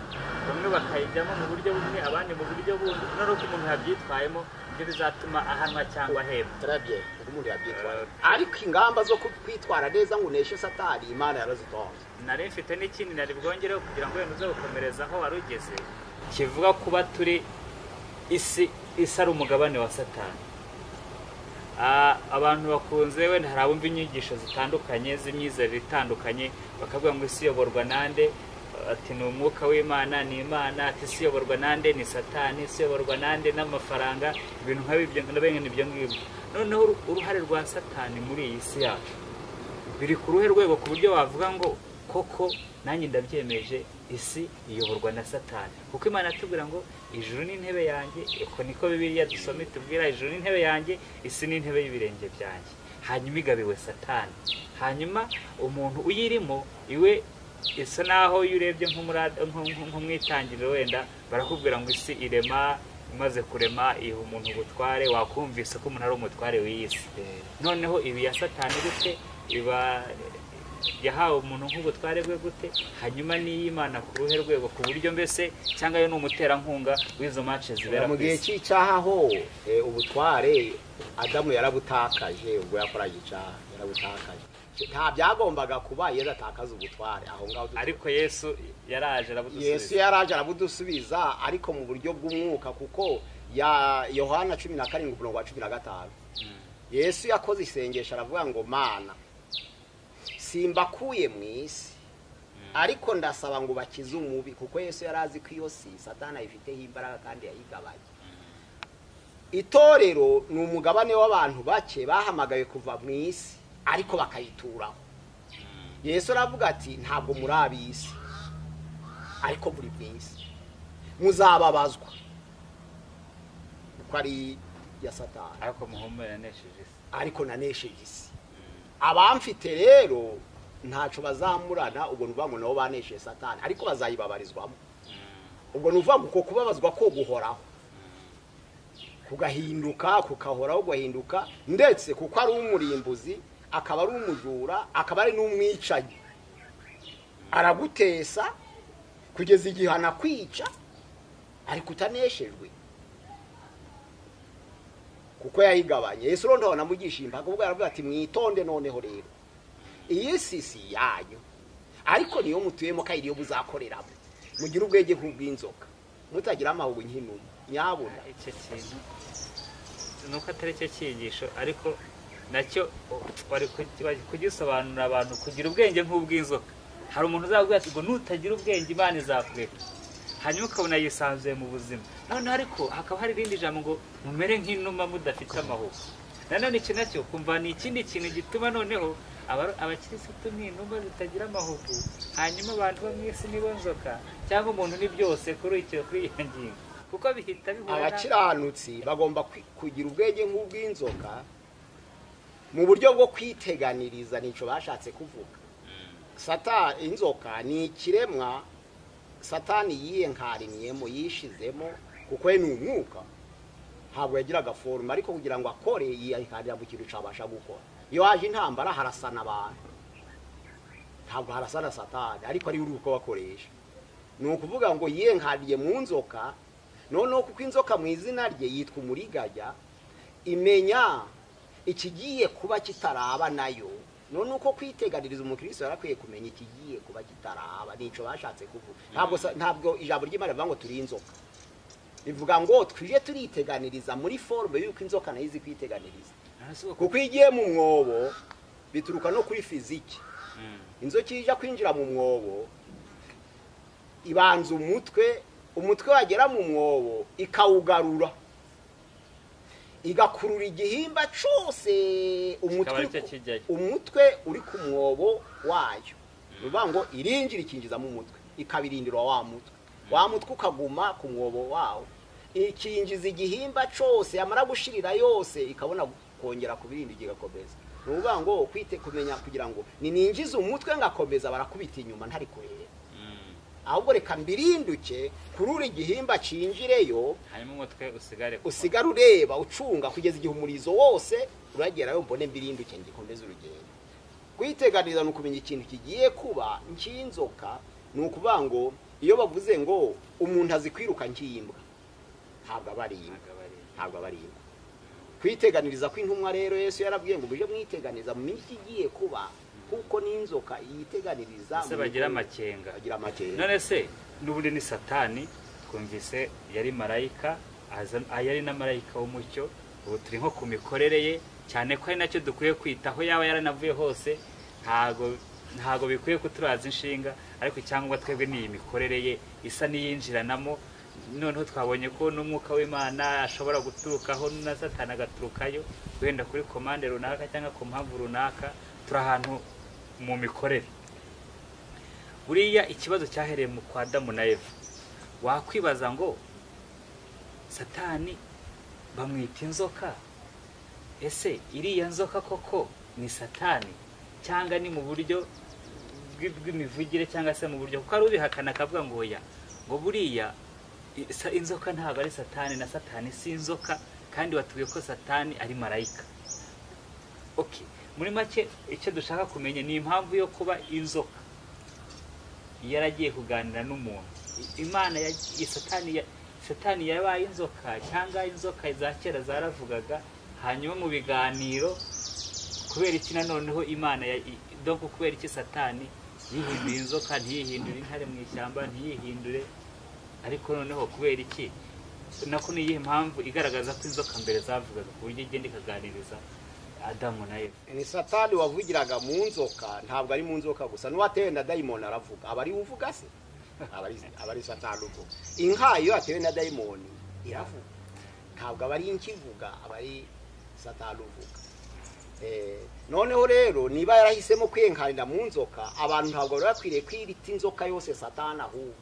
bamwe bakayijyamo mu buryo bumwe, abandi mu buryo bundi. Noneho uko umuntu yabyitwayemo nibyo bizatuma ahanwa cyangwa ahembwa.
Très uko umuntu yabyitwaye. Ariko ingamba zo kwitwara neza ngo uneshe Satani, Imana yarazitonze.
Nari mfite n'ikindi nari bwongereho kugira ngo wenda uze gukomereza aho wari ugeze, kivuga kuba turi isi ari umugabane wa Satani. Abantu bakunze wenda hari abumva inyigisho zitandukanye z'imyizerere itandukanye, bakavuga ngo isi iyoborwa nande, ati ni umwuka w'Imana, ni Imana, ati isi iyoborwa nande, ni Satani, isi iyoborwa nande n'amafaranga, ibintu nk'ibyo bene ibyo ngibyo. Noneho uruhare rwa Satani muri iyi si yacu biri ku ruhe rwego ku buryo wavuga ngo koko nanjye ndabyemeje, isi iyoborwa na Satani? Kuko Imana atubwira ngo ijuru ni intebe yanjye, uko niko Bibiliya dusoma itubwira, ijuru ni intebe yanjye, isi ni intebe y'ibirenge byanjye. Hanyuma igabiwe Satani. Hanyuma umuntu uyirimo iwe isa naho iyo urebye nko mu itangiriro wenda barakubwira ngo isi irema, imaze kurema iha umuntu ubutware, wakumvise ko umuntu ari umutware w'iyi si. Noneho ibi ya Satani gute, iba yahawe umuntu nk'ubutware bwe gute, hanyuma n'iy'Imana ku ruhe rwego, ku buryo mbese cyangwa yo ni umuterankunga w'izo match zibera
mu gihe cy'icyaha. Ho ubutware Adamu yarabutakaje, ubwo yakoraga icyaha yarabutakaje. Nta byagombaga kuba Yesu atakaza ubutware aho ngaho,
ariko Yesu yaraje arabudusubiza.
Yesu yaraje arabudusubiza, ariko mu buryo bw'umwuka, kuko ya Yohana 17 umurongo wa 15 Yesu yakoze isengesho aravuga ngo Mana, simbakuye mu isi, ariko ndasaba ngo bakize umubi, kuko Yesu yarazi ko iyo si Satani ayifiteho imbaraga kandi yayigabanye. Itorero ni umugabane w'abantu bake bahamagaye kuva mu isi ariko bakayituraho. Yesu aravuga ati ntabwo muri ab'isi, ariko muri mu isi muzababazwa, kuko ari ya Satani,
ariko muhumure nanesheje isi,
ariko nanesheje isi. Abamfite rero ntaco bazamurana, ubwo nuvuga ngo nabo banesheje Satani, ariko bazayibabarizwamo. Ubwo nuvuga ngo kubabazwa ko guhoraho, kugahinduka, kukahoraho guhinduka, ndetse kuko ari umurimbuzi, akaba ari umujura, akaba ari n'umwicanyi. Aragutesa kugeza igihe anakwica, ariko utaneshejwe, kuko yayigabanye. Yesu rero namugisha impaka, ubwo yaravuga ati mwitonde noneho rero, iyi si si yanyu, ariko niyo mutuyemo kandi niyo muzakoreramo. Mugire ubwenge nk'ubw'inzoka, mutagira amahugu nk'inuma. Nyabuna
icyo kintu nuko atari cyo cyigisho, ariko nacyo bari kugisobanurira abantu kugira ubwenge nk'ubw'inzoka. Hari umuntu uzakubwira ati ngo nutagira ubwenge Imana izakureka, hanyuma ukabona yisanzuye mu buzima. Noneho ariko hakaba hari irindi jambo ngo mumere nk'inuma mudafite amahugu. Nanone iki nacyo kumva ni ikindi kintu gituma noneho abakirisitu ni inuma zitagira amahugu, hanyuma abantu bo mu isi nibo nzoka, cyangwa umuntu ni byose kuri iyo ngingo, kuko bihita bihura.
Abakiranutsi bagomba kugira ubwenge nk'ubw'inzoka mu buryo bwo kwiteganiriza, nico bashatse kuvuga. Satani, inzoka ni ikiremwa Satani yiyenkariniyemo, yishizemo, kuko we ni umwuka, ntabwo yagiraga forme, ariko kugira ngo akore yiyenkarira mu kintu cabasha gukora. Iyo haje intambara harasana abantu, ntabwo harasana Satani, ariko ari uruko bakoresha. Ni ukuvuga ngo yiyenkariye mu nzoka. Noneho kuko inzoka mu izina rye yitwa umuriganya, imenya ikigiye kuba kitaraba nayo. None uko kwiteganiriza umukristo yarakwiye kumenya ikigiye kuba kitaraba, nico bashatse kuvuga. Ntabwo ijambo ry'Imana rivuga ngo turi inzoka, rivuga ngo twije turiteganiriza muri forme y'uko inzoka nayo izi kwiteganiriza. Kuko igiye mu mwobo bituruka no kuri fiziki. Inzoka ija kwinjira mu mwobo ibanza umutwe, umutwe wagera mu mwobo ikawugarura, igakurura igihimba cyose, umutwe uri ku mwobo wayo. Bivuga ngo irinjira ikinjiza mu mutwe, ikabirindira wa mutwe, wa mutwe ukaguma ku mwobo wawo, ikinjiza igihimba cyose, yamara gushirira yose ikabona kongera kubirinda igakomeza. Nuvuga ngo kwite kumenya kugira ngo nininjiza umutwe ngakomeza barakubita inyuma ntari kureba, ahubwo reka mbirinduke kurura igihimba cinjireyo,
hanyuma umutwe usigare
ureba ucunga kugeza igihe umurizo wose uragerayo, mbone mbirinduke ngikomeze urugendo. Kwiteganiriza ni ukumenya ikintu kigiye kuba nk'inzoka. Ni ukuvuga ngo iyo bavuze ngo umuntu azi kwiruka nk'imbwa, ntabwo aba ari imbwa, ntabwo aba ari imbwa. Kwiteganiriza kw'intumwa rero Yesu yarabwiye ngo muje mwiteganiriza mumenye ikigiye kuba, kuko n'inzoka yiteganiriza
se bagira amakenga,
bagira amakenga.
None se n'ubundi ni Satani twumvise yari marayika, yari na marayika w'umucyo. Ubu turi nko ku mikorere ye, cyane ko ari nacyo dukwiye kwitaho, yaba yaranavuye hose ntago bikwiye kuturaza inshinga, ariko cyangwa twebwe ni iyi mikorere ye isa n'iyinjiranamo. Noneho twabonye ko n'umwuka w'Imana ashobora guturukaho na Satani agaturukayo, wenda kuri komande runaka cyangwa ku mpamvu runaka. Turi ahantu mu mikorere. Buriya ikibazo cyahereye mu kwa Adamu na Eva. Wakwibaza ngo Satani bamwita inzoka, ese iriya nzoka koko ni Satani cyangwa ni mu buryo bw'imivugire cyangwa se mu buryo, kuko ari ubihakana akavuga ngo oya, ngo buriya inzoka ntabwo ari Satani na Satani si inzoka, kandi watubwiye ko Satani ari marayika. Okay, muri make icyo dushaka kumenya ni impamvu yo kuba inzoka yaragiye kuganira n'umuntu. Imana ya Satani yabaye inzoka, cyangwa inzoka za kera zaravugaga, hanyuma mu biganiro kubera iki noneho Imana donc kubera iki Satani yihindura inzoka, ntiyihindure intare mu ishyamba, ntiyihindure, ariko noneho kubera iki nako ni iyihe mpamvu igaragaza ko inzoka mbere zavugaga ku buryo igenda ikaganiriza Adamu na Eva?
Ni Satani wavugiraga mu nzoka, ntabwo ari mu nzoka gusa, n'uwatewe na dayimoni aravuga. Aba ari uvuga se? Aba ari Satani uvuga. Inka iyo yatewe na dayimoni iravuga, ntabwo aba ari inkivuga, aba ari Satani uvuga. Noneho rero niba yarahisemo kwiyenkarira mu nzoka, abantu ntabwo bari bakwiriye kwirita inzoka yose Satani ahubwo,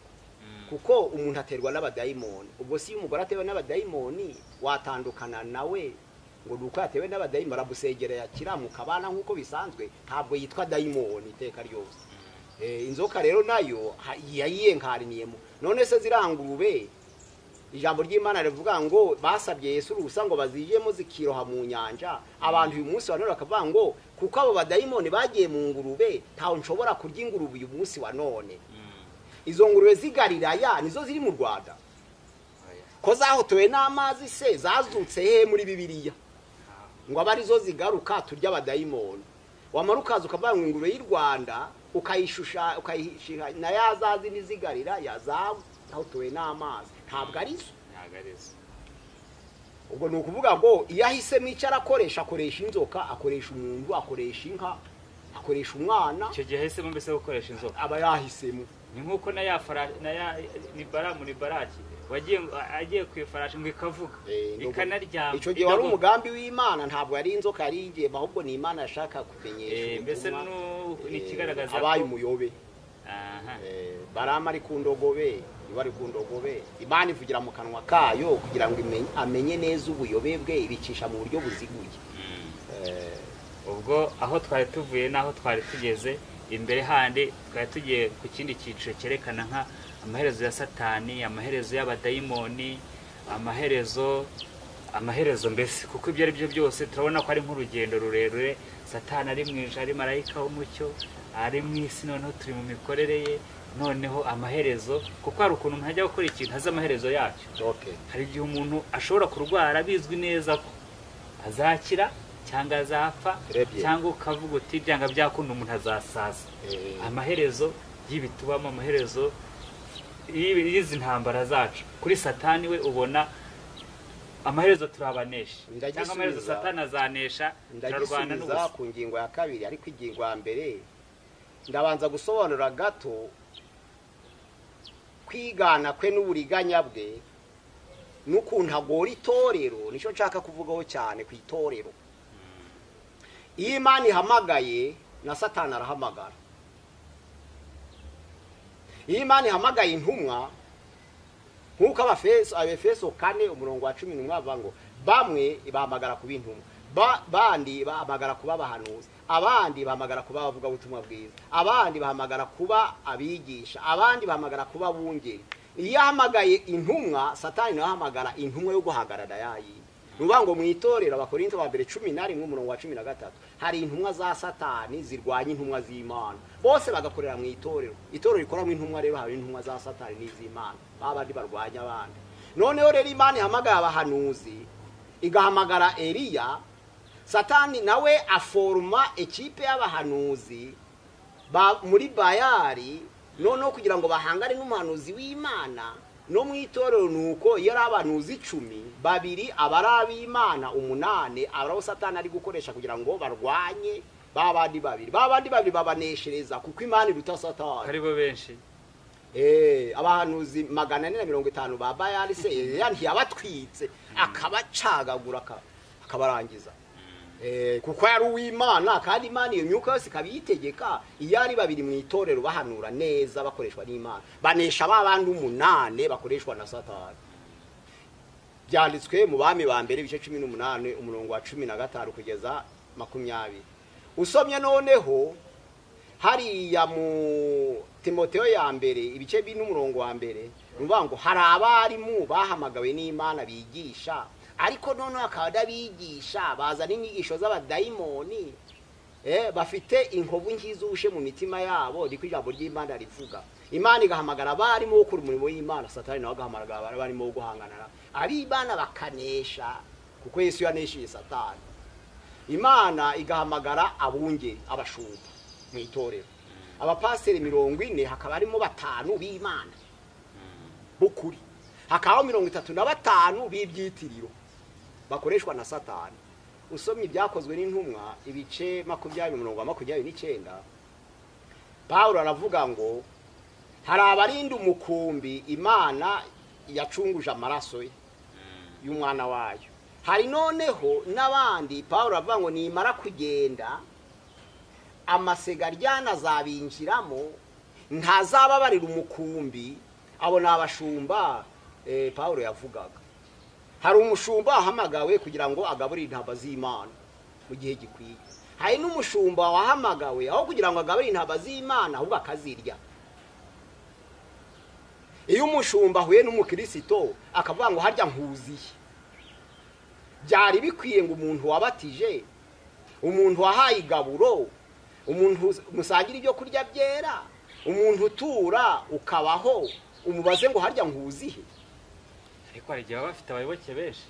kuko umuntu aterwa n'abadayimoni. Ubwo si umugore atewe n'abadayimoni watandukana nawe ngo nuko yatewe n'abadayimoni arabusegera yakiramuka abana nk'uko bisanzwe, ntabwo yitwa dayimoni iteka ryose. Inzoka rero nayo yayiyenkariniyemo. None se zirangurube, ijambo ry'Imana rivuga ngo basabye Yesu uruhusa ngo bazijemo zikiroha mu nyanja. Abantu uyu munsi wa none bakavuga ngo kuko abo badayimoni bagiye mu ngurube, ntawe nshobora kurya ingurube uyu munsi wa none. Izo ngurube zigariraya nizo ziri mu Rwanda, ko zahotowe n'amazi se zazutse he muri Bibiliya ngo aba arizo zigaruka turya abadayimoni? Wamara ukaza ukavuga ngo ingurube y'u Rwanda ukayishusha ukayishira na yazazi nizigarira yazahotowe n'amazi, ntabwo arizo. Ubwo ni ukuvuga ngo iyo ahisemo icyo arakoresha, akoresha inzoka, akoresha umuntu, akoresha inka, Akoresha umwana.
Icyo gihe yahisemo mbese gukoresha inzoka,
aba yahisemo.
Ni nk'uko na ya na ya ni Baramu ni Baraki wagiye agiye ku ifarashi ngo ikavuga ikanaryama.
Icyo gihe wari umugambi w'Imana, ntabwo yari inzoka yari igiye, ahubwo ni Imana yashaka kumenyesha
mbese ni ikigaragaza
abaye umuyobe. Baramu ari ku ndogobe, iba ari ku ndogobe, Imana ivugira mu kanwa kayo kugira ngo amenye neza ubuyobe bwe, ibicisha mu buryo buziguye.
Ubwo aho twari tuvuye n'aho twari tugeze imbere handi, twari tugiye ku kindi cyiciro cyerekana nka amaherezo ya Satani, amaherezo y'abadayimoni, amaherezo mbese, kuko ibyo ari byo byose turabona ko ari nk'urugendo rurerure. Satani ari mu ijuru, ari marayika w'umucyo, ari mu isi, noneho turi mu mikorere ye, noneho amaherezo, kuko hari ukuntu umuntu ajya gukora ikintu azi amaherezo yacyo. Hari igihe umuntu ashobora kurwara bizwi neza ko azakira cyangwa azapfa, cyangwa ukavuga uti byanga byakunda umuntu azasaza. Amaherezo y'ibitubamo, amaherezo y'izi ntambara zacu kuri Satani we ubona amaherezo turabanesha, cyangwa amaherezo Satani azanesha, turarwana
n'ubusa. Ku ngingo ya kabiri, ariko ingingo ya mbere ndabanza gusobanura gato kwigana kwe n'uburiganya bwe n'ukuntu agora itorero. Nicyo nshaka kuvugaho cyane ku itorero. Iyo Imana ihamagaye na Satani arahamagara. Iyo Imana ihamagaye intumwa, nk'uko Abefeso 4 umurongo wa 11 bavuga ngo bamwe bahamagara kuba intumwa, bandi bahamagara kuba abahanuzi, abandi bahamagara kuba abavugabutumwa bwiza, abandi bahamagara kuba abigisha, abandi bahamagara kuba abungeri. Iyo ahamagaye intumwa, Satani nawe ahamagara intumwa yo guhagarara yayi. Nuvuga ngo mu itorero Abakorinto ba mbere 11 umurongo wa 13 hari intumwa za Satani zirwanya intumwa z'Imana, bose bagakorera mu itorero. Itorero rikoramo intumwa, rero hari intumwa za Satani n'iz'Imana, babandi barwanya abandi. Noneho rero Imana ihamagara abahanuzi, igahamagara Eliya, Satani nawe aforuma ekipe y'abahanuzi muri Bayari, noneho kugira ngo bahangane n'umuhanuzi w'Imana. No mu itorero nuko iyo ari abahanuzi 10, 2 abari ab'Imana, 8 abari Satani ari gukoresha kugira ngo barwanye babandi babiri. Babandi babiri babaneshereza kuko Imana iruta Satani.
Ari bo benshi.
Abahanuzi 450 ba Bayari se Eliya ntiyabatwitse, akabacagagura akabarangiza. Kuko yari uw'Imana, kandi Imana iyo myuka yose ikabiyitegeka. Iyo ari babiri mu itorero bahanura neza bakoreshwa n'Imana, banesha babandi 8 bakoreshwa na Satani. Byanditswe mu Bami ba mbere ibice 18 umurongo wa 15 kugeza 20. Usomye noneho hariya mu Timoteyo ya mbere ibice 2 n'umurongo wa mbere, nuvuga ngo hari abarimu bahamagawe n'Imana bigisha, ariko noneho akaba adabigisha bazana inyigisho z'abadayimoni, bafite inkovu nk'izushe mu mitima yabo. Niko ijambo ry'Imana rivuga. Imana igahamagara abarimu gukora umurimo w'Imana, Satani nawe agahamagara abarimu guhangana ab'Imana bakanesha, kuko Yesu yanesheje Satani. Imana igahamagara abungeri, abashumba mu itorero, abapasiteri 40, hakaba harimo 5 b'Imana b'ukuri, hakaba 35 b'ibyitiriro bakoreshwa na Satani. Usomye ibyakozwe n'intumwa ibice 20 umurongo wa 29, Paulo aravuga ngo hari abarinda umukumbi Imana yacunguje amaraso ye y'umwana wayo. Hari noneho n'abandi Paulo aravuga ngo nimara kugenda amasega ryana azabinjiramo, ntazababarira umukumbi. Abo ni abashumba Paulo yavugaga. Hari umushumba wahamagawe kugira ngo agaburire intama z'Imana mu gihe gikwiye. Hari n'umushumba wahamagawe aho kugira ngo agaburire intama z'Imana ahubwo akazirya. Iyo umushumba ahuye n'umukristo akavuga ngo harya nkuziye, byari bikwiye ngo umuntu wabatije, umuntu wahaye igaburo, umuntu musangira ibyo kurya byera, umuntu utura ukabaho, umubaze ngo harya nkuzihe.
Ariko hari igihe baba bafite abayoboke benshi.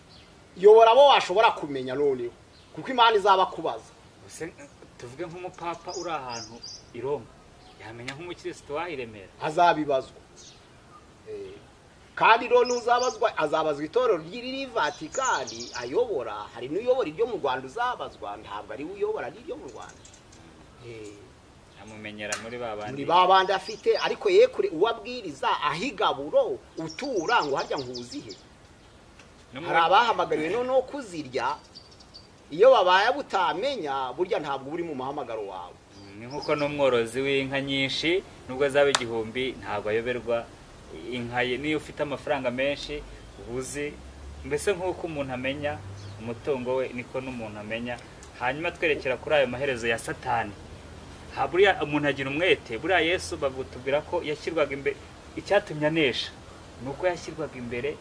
Yobora abo washobora kumenya noneho, kuko Imana izabakubaza.
Tuvuge nk'umupapa uri ahantu i Roma, yamenya nk'umukristo wahi Remera,
azabibazwa. Kandi rero n'uzabazwa azabazwa itorero ry'iri Vatikani ayobora. Hari n'uyobora iryo mu Rwanda uzabazwa, ntabwo ari uyobora n'iryo mu Rwanda.
Amumenyera muri babandi,
muri babandi afite. Ariko yekure uwabwiriza ahigaburo utura ngo harya nkuzihe. Hari abahamagariwe noneho kuzirya, iyo babaye butamenya burya ntabwo uri mu muhamagaro wawe.
Ni nkuko n'umworozi w'inka nyinshi nubwo zaba 1000 ntabwo ayoberwa inka ye. Niyo ufite amafaranga menshi ubuzi, mbese nkuko umuntu amenya umutungo we niko n'umuntu amenya. Hanyuma twerekera kuri ayo maherezo ya Satani. Buriya umuntu agira umwete. Buriya Yesu bagutubwira ko yashyirwaga imbere, icyatumye anesha nuko yashyirwaga imbere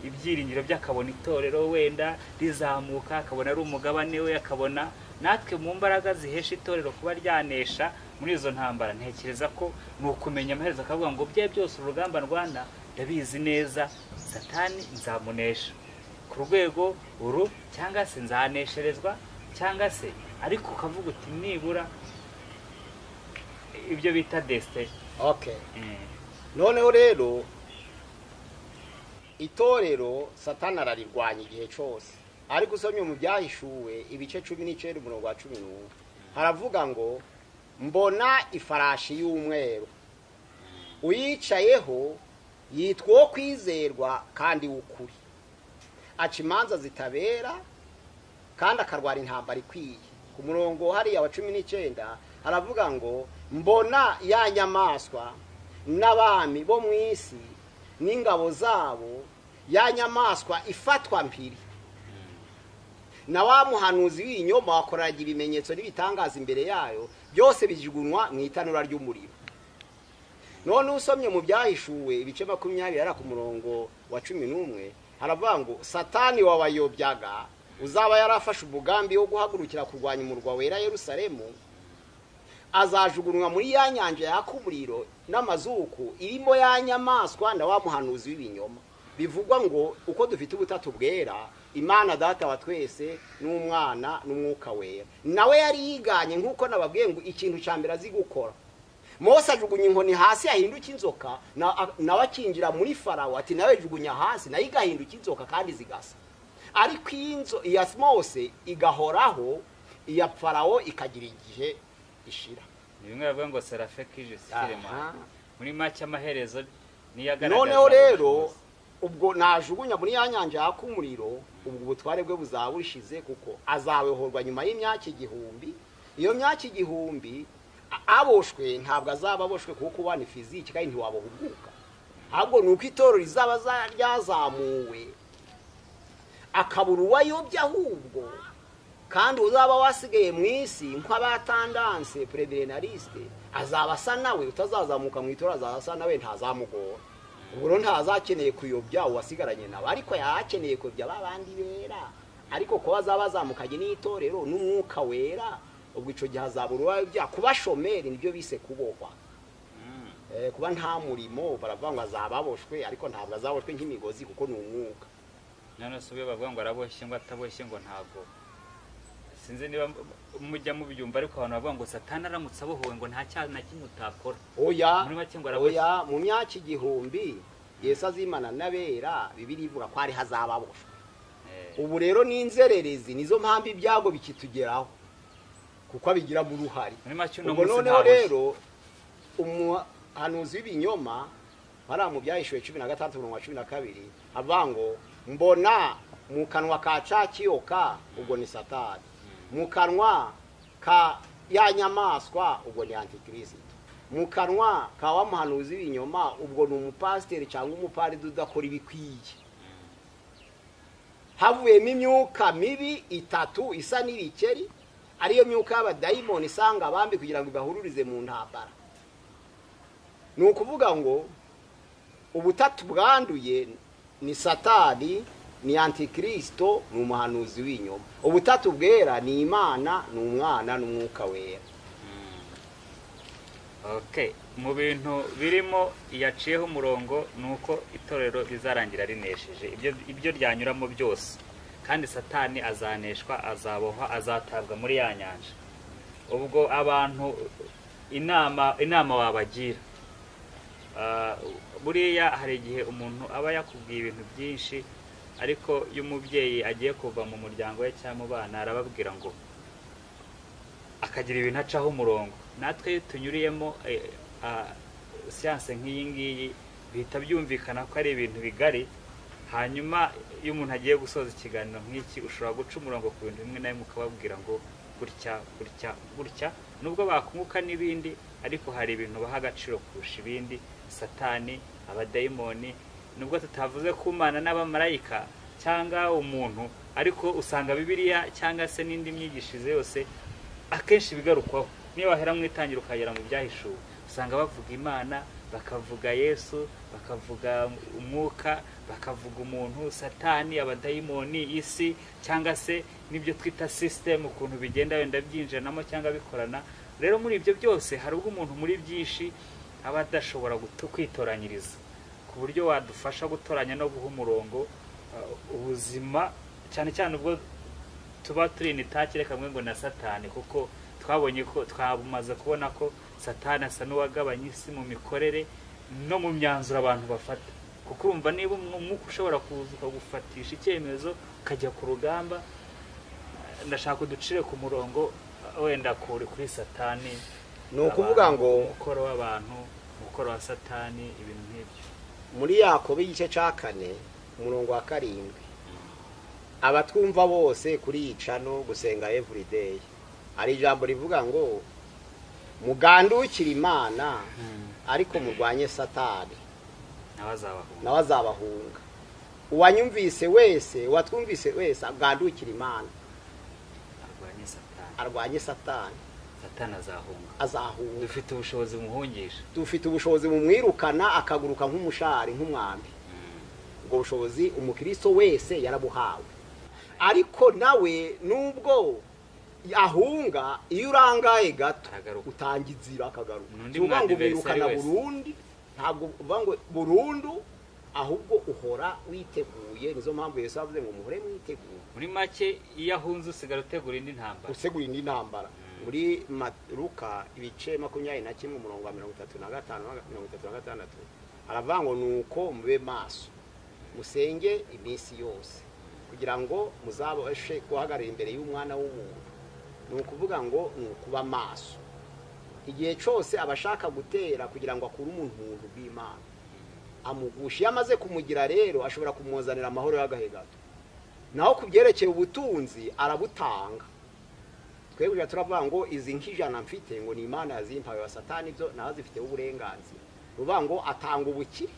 ibyiringiro by'akabona itorero wenda rizamuka, akabona ari umugabane we, akabona natwe mu mbaraga zihesha itorero kuba ryanesha muri izo ntambara. Ntekereza ko ni ukumenya amaherezo, akavuga ngo bye byose urugamba ndwana ndabizi neza, Satani nzamunesha ku rwego uru, cyangwa se nzanesherezwa, cyangwa se ariko ukavuga uti nibura ibyo bita destin.
Okay. Noneho rero itorero Satani ararirwanya igihe cyose. Ariko usomye mu byahishuwe ibice 19 umurongo wa 11 haravuga ngo mbona ifarashi y'umweru, uyicayeho yitwa uwo kwizerwa kandi w'ukuri, aca imanza zitabera kandi akarwara intambara ikwiye. Ku murongo hariya wa 19 haravuga ngo mbona ya nyamaswa n'abami bo mu isi n'ingabo zabo, ya nyamaswa ifatwa mpiri na wa muhanuzi w'inyoma wakoraga ibimenyetso n'ibitangaza imbere yayo, byose bijugunywa mu itanura ry'umuriro. None usomye mu byahishuwe ibice 20 ara ku murongo wa 11 haravuga ngo Satani wabayobyaga uzaba yarafashe umugambi wo guhagurukira kurwanya umurwa wera Yerusalemu, azajugunywa muri ya nyanja yaka umuriro n'amazuku irimo ya nyamaswa na wa muhanuzi w'ibinyoma. Bivugwa ngo uko dufite ubutatu bwera, Imana data wa twese n'umwana n'umwuka wera, nawe yari yiganye nkuko nababwiye ngo ikintu cya mbere azi gukora. Mose ajugunya inkoni hasi ahinduka inzoka, nawe akinjira muri Farawo ati nawe jugunya hasi, nayo igahinduka inzoka kandi zigasa. Ariko inzo iya Mose igahoraho, iya Farawo ikagira igihe ishira.
Ni bimwe bavuga ngo serafe kije sifirema. Muri make amaherezo niyagaragaza.
Noneho rero ubwo najugunya muri ya nyanja yaka umuriro, ubwo ubutware bwe buzaba bushize, kuko azabehorwa nyuma y'imyaka 1000. Iyo myaka 1000 aboshwe ntabwo azaba aboshwe kuko ubana fiziki kandi ntiwabohuguka, ahubwo nuko itorero rizaba ryazamuwe akabura uwayobya ahubwo, kandi uzaba wasigaye mu isi nk'abatandanse premillenariste azaba asa nawe, utazazamuka mu itorero azaba asa nawe, ntazamugora. Ubwo rero ntazakeneye kuyobya uwasigaranye nawe, ariko yakeneye kuyobya babandi bera. Ariko kuba azaba azamukanye n'itorero n'umwuka wera, ubwo ico gihe azabura uwayobya. Kuba shomeri nibyo bise kubohwa. Kuba nta murimo baravuga ngo azababoshwe, ariko ntabwo azaboshwe nk'imigozi kuko ni umwuka.
None se ubwo bavuga ngo araboshye ngo ataboshye ngo ntabwo sinzi niba mujya mubyumva, ariko abantu bavuga ngo Satani aramutse abohowe ngo nta cyaha na kimwe utakora.
Oya, oya, mu myaka 1000 Yesu azimana n'abera, Bibiliya ivuga ko ari hazababoshwe. Ubu rero ni inzererezi, nizo mpamvu ibyago bikitugeraho kuko abigira mu ruhari. Ubwo noneho rero umuhanuzi w'ibinyoma hariya mu byahishuwe 16 umurongo wa 12 avuga ngo mbona mu kanwa ka ca kiyoka, ubwo ni Satani, mu kanwa ka ya nyamaswa, ubwo ni Antikristo, mu kanwa ka wa muhanuzi w'ibinyoma, ubwo ni umupasiteri cyangwa umupadiri udakora ibikwiye. Havuyemo imyuka mibi 3 isa n'ibikeri, ariyo myuka y'abadayimoni isanga abambi kugira ngo ibahururize mu ntambara. Ni ukuvuga ngo ubutatu bwanduye ni Satani, ni Antikristo, ni umuhanuzi w'inyoma. Ubutatu bwera ni Imana, ni Umwana, n'Umwuka wera.
Okay, mu bintu birimo yaciyeho umurongo nuko itorero rizarangira rinesheje ibyo ryanyuramo byose, kandi Satani azaneshwa, azabohwa, azatabwa muri ya nyanja. Ubwo abantu inama wabagira, buriya hari igihe umuntu aba yakubwiye ibintu byinshi, ariko iyo umubyeyi agiye kuva mu muryango we cyangwa mu bana arababwira ngo akagira ibintu acaho umurongo. Natwe tunyuriyemo siyanse nk'iyi ngiyi bihita byumvikana ko ari ibintu bigari. Hanyuma iyo umuntu agiye gusoza ikiganiro nk'iki, ushobora guca umurongo ku bintu bimwe na bimwe ukababwira ngo gutya gutya gutya, nubwo bakunguka n'ibindi, ariko hari ibintu baha agaciro kurusha ibindi. Satani, abadayimoni, nubwo tutavuze ku Mana n'abamarayika cyangwa umuntu, ariko usanga Bibiliya cyangwa se n'indi myigishirize yose akenshi bigarukwaho. Niyo wahera mu itangira ukagera mu byahishuwe, usanga bavuga Imana, bakavuga Yesu, bakavuga umwuka, bakavuga umuntu, Satani, abadayimoni, isi, cyangwa se n'ibyo twita system, ukuntu bigenda wenda byinjiranamo cyangwa bikorana. Rero muri ibyo byose hari ubwo umuntu muri byinshi aba adashobora kwitoranyiriza, ku buryo wadufasha gutoranya no guha umurongo ubuzima, cyane cyane ubwo tuba turi initaki reka mwe ngo na Satani, kuko twabonye ko twabumaze kubona ko Satani asa n'uwagabanya isi mu mikorere no mu myanzuro abantu bafata. Kuko urumva niba umwuka ushobora kuza ukagufatisha icyemezo ukajya ku rugamba, ndashaka uducire ku murongo wenda kuri Satani.
Ni ukuvuga ngo
umukoro w'abantu, umukoro wa Satani, ibintu nk'ibyo.
Muri Yakobo igice cya 4 umurongo wa 7, abatwumva bose kuri iyi channel gusenga everyday, ari ijambo rivuga ngo mugandukire Imana ariko murwanye Satani nawe azabahunga. Uwanyumvise wese, uwatwumvise wese agandukire Imana arwanye Satani,
Satani azahunga.
Dufite
ubushobozi bumuhungisha,
dufite ubushobozi bumwirukana akaguruka nk'umushari, nk'umwambi. Ubwo bushobozi umukristo wese yarabuhawe. Ariko nawe nubwo ahunga, iyo urangaye gato utanga inzira akagaruka. Uvuga ngo umwirukana burundu, ntabwo uvuga ngo burundu, ahubwo uhora witeguye. Nizo mpamvu Yesu avuze ngo muhore mwiteguye.
Muri make iyo ahunze usigara utegura indi ntambara,
utegura indi ntambara. Muri Luka ibice 21 umurongo wa 35 36 aravuga ngo nuko mube maso musenge iminsi yose kugira ngo muzabashe guhagarara imbere y'umwana w'umuntu. Ni ukuvuga ngo ni ukuba maso igihe cyose abashaka gutera kugira ngo akure umuntu mu buntu bw'Imana amugusha. Iyo amaze kumugira rero ashobora kumuzanira amahoro y'agahe gato. Naho ku byerekeye ubutunzi arabutanga. Twebwe turavuga ngo izi nk'ijana mfite ngo ni Imana yazimpaye, wa Satani ibyo nawe zifiteho uburenganzira. Ruvuga ngo atanga ubukire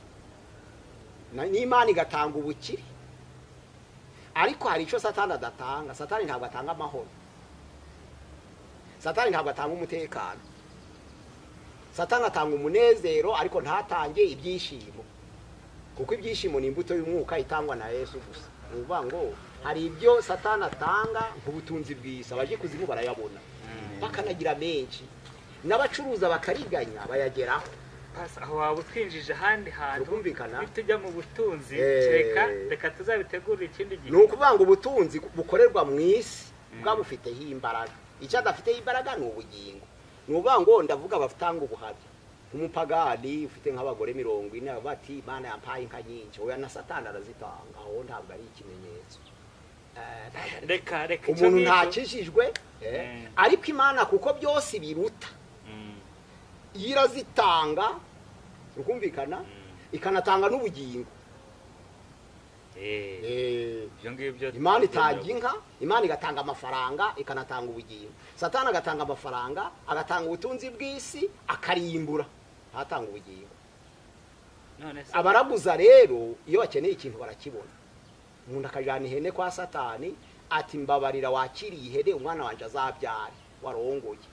n'Imana igatanga ubukire, ariko hari icyo Satani adatanga. Satani ntabwo atanga amahoro, Satani ntabwo atanga umutekano, Satani atanga umunezero ariko ntatange ibyishimo, kuko ibyishimo ni imbuto y'umwuka itangwa na Yesu gusa. Ni ukuvuga ngo hari ibyo Satani atanga nk'ubutunzi bw'isi, abaje kuzimu barayabona bakanagira menshi, n'abacuruza bakariganya bayageraho.
Aho waba utwinjije ahandi hantu tujya mu butunzi, reka tuzabitegurire ikindi gihe.
Ni ukuvuga ngo ubutunzi bukorerwa mu isi bwa bufiteho imbaraga, icyo adafiteho imbaraga ni ubugingo. Ni ukuvuga ngo ndavuga abatanga ubuhamya nk'umupagani ufite nk'abagore 40 bati Imana yampaye inka nyinshi, oya na Satani arazitanga. Aho ntabwo ari ikimenyetso.
Reka
umuntu ntakijijwe, ariko Imana kuko byose biruta irazitanga, rukumvikana, ikanatanga n'ubugingo. Imana itanga inka, Imana igatanga amafaranga, ikanatanga ubugingo. Satani agatanga amafaranga, agatanga ubutunzi bw'isi, akarimbura, ntatanga ubugingo. Abaraguza rero iyo bakeneye ikintu barakibona. Umuntu akajana ihene kwa Satani ati mbabarira wakiriye ihene umwana wanje azabyare warongoye,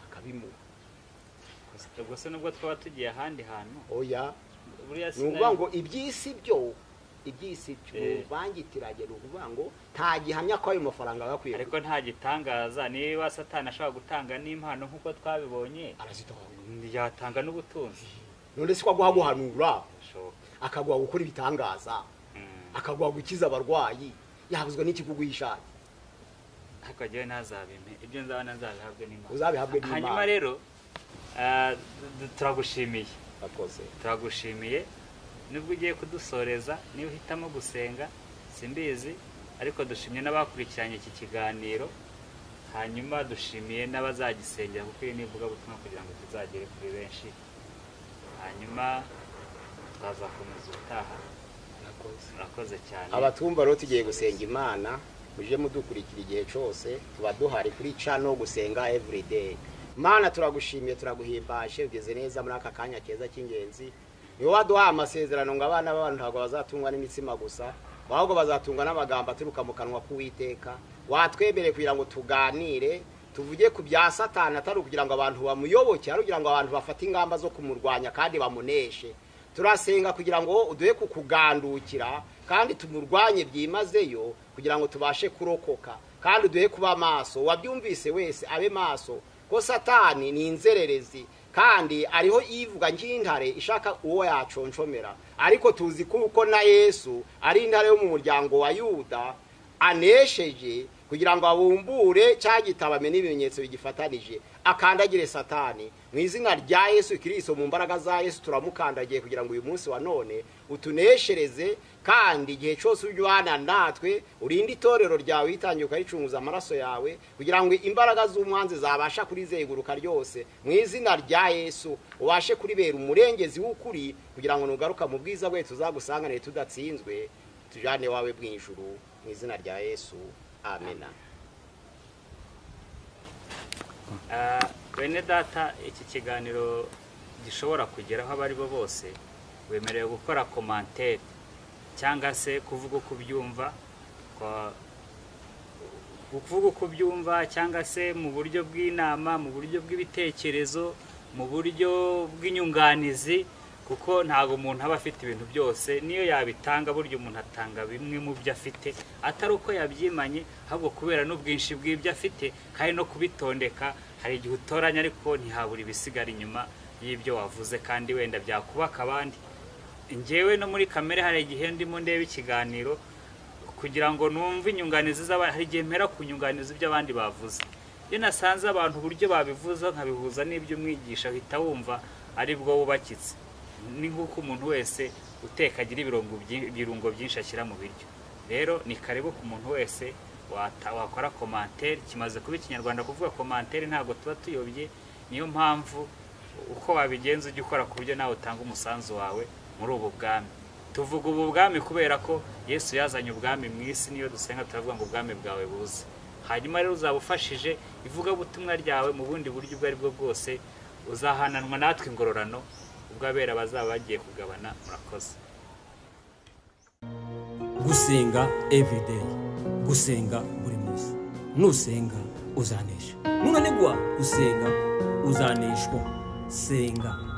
akabimuha.
Ubwo se nubwo twaba tugiye ahandi hantu,
oya, ni ukuvuga ngo iby'isi byo uvangitiranye, ni ukuvuga ngo nta gihamya ko ayo mafaranga bakwiye.
Ariko nta gitangaza niba Satani ashobora gutanga n'impano nk'uko twabibonye,
arazitanga,
yatanga n'ubutunzi.
None se ko aguha guhanura, akaguha gukora ibitangaza, akaguha gukiza abarwayi, yabuzwa n'iki kuguhisha?
Ariko jyewe ntazabimpe, ibyo nzabona nzabihabwe n'Imana.
Uzabihabwe n'Imana.
Hanyuma rero turagushimiye. Turagushimiye nubwo ugiye kudusoreza, niba uhitamo gusenga simbizi, ariko dushimye n'abakurikiranye iki kiganiro. Hanyuma dushimiye n'abazagisengera kuko iyi ni ivugabutumwa kugira ngo tuzagere kuri benshi. Hanyuma twazakomeza ubutaha. Murakoze cyane.
Abatumva rero tugiye gusenga Imana, muje mudukurikira igihe cyose, tuba duhari kuri channel Gusenga Everyday. Mana turagushimiye, turaguhimbaje, ugeze neza muri aka kanya keza cy'ingenzi. Ni wowe waduhaye amasezerano ngo abana b'abantu ntabwo bazatungwa n'imitsima gusa, ahubwo bazatungwa n'amagambo aturuka mu kanwa k'Uwiteka. Watwemereye kugira ngo tuganire, tuvuge ku bya Satani, atari ukugira ngo abantu bamuyoboke, ari ukugira ngo abantu bafate ingamba zo kumurwanya kandi bamuneshe. Turasenga kugira ngo uduhe kukugandukira kandi tumurwanye byimazeyo kugira ngo tubashe kurokoka, kandi uduhe kuba maso. Wabyumvise wese abe maso, ko Satani ni inzererezi kandi ariho ivuga nk'intare ishaka uwo yaconshomera. Ariko tuzi kuko na Yesu ari intare yo mu muryango wa Yuda, anesheje kugira ngo abumbure cya gitabo amenye ibimenyetso bigifatanije, akandagire Satani. Mu izina rya Yesu Kristo, mu mbaraga za Yesu turamukandagiye kugira ngo uyu munsi wa none utuneshereze, kandi igihe cyose ujyana natwe urinde itorero ryawe witangiye ukaricunguza amaraso yawe, kugira ngo imbaraga z'umwanzi zabasha kurizenguruka ryose. Mu izina rya Yesu ubashe kuribera umurengezi w'ukuri, kugira ngo nugaruka mu bwiza bwe tuzagusanganire tudatsinzwe, tujane wawe bw'ijuru. Mu izina rya Yesu, amena.
Bene data, iki kiganiro gishobora kugeraho abari bo bose, wemerewe gukora commentaire cyangwa se kuvuga uko ubyumva, kuvuga uko ubyumva cyangwa se mu buryo bw'inama, mu buryo bw'ibitekerezo, mu buryo bw'inyunganizi, kuko ntago umuntu aba afite ibintu byose. Niyo yabitanga, buryo umuntu atanga bimwe mu byo afite, atari uko yabyimanye, ahubwo kubera n'ubwinshi bw'ibyo afite kandi no kubitondeka. Hari igihe utoranya ariko ntihabura ibisigara inyuma y'ibyo wavuze kandi wenda byakubaka abandi. Njyewe no muri kamere hari igihe ndimo ndeba ikiganiro kugira ngo numve inyunganizi z'abandi, hari igihe mpera ku nyunganizi by'abandi bavuze. Iyo nasanze abantu uburyo babivuza nkabihuza n'ibyo umwigisha, uhita wumva ari bwo wubakitse. Ni nk'uko umuntu wese uteka agira ibirungo byinshi ashyira mu biryo. Rero ni karibu ku muntu wese wakora commentaire. Kimaze kuba ikinyarwanda kuvuga commentaire, ntabwo tuba tuyobye. Niyo mpamvu uko wabigenza ujya ukora ku buryo nawe utanga umusanzu wawe muri ubu bwami. Tuvuga ubu bwami kubera ko Yesu yazanye ubwami mu isi, niyo dusenga turavuga ngo ubwami bwawe buze. Hanyuma rero uzaba ufashije ivugabutumwa ryawe mu bundi buryo ubwo ari bwo bwose, uzahananwa natwe ingororano ubwo abera bazaba bagiye kugabana. Murakoze.
Gusenga everyday, gusenga buri munsi. Nusenga uzanesha, nunanigwa gusenga uzaneshwa. Senga.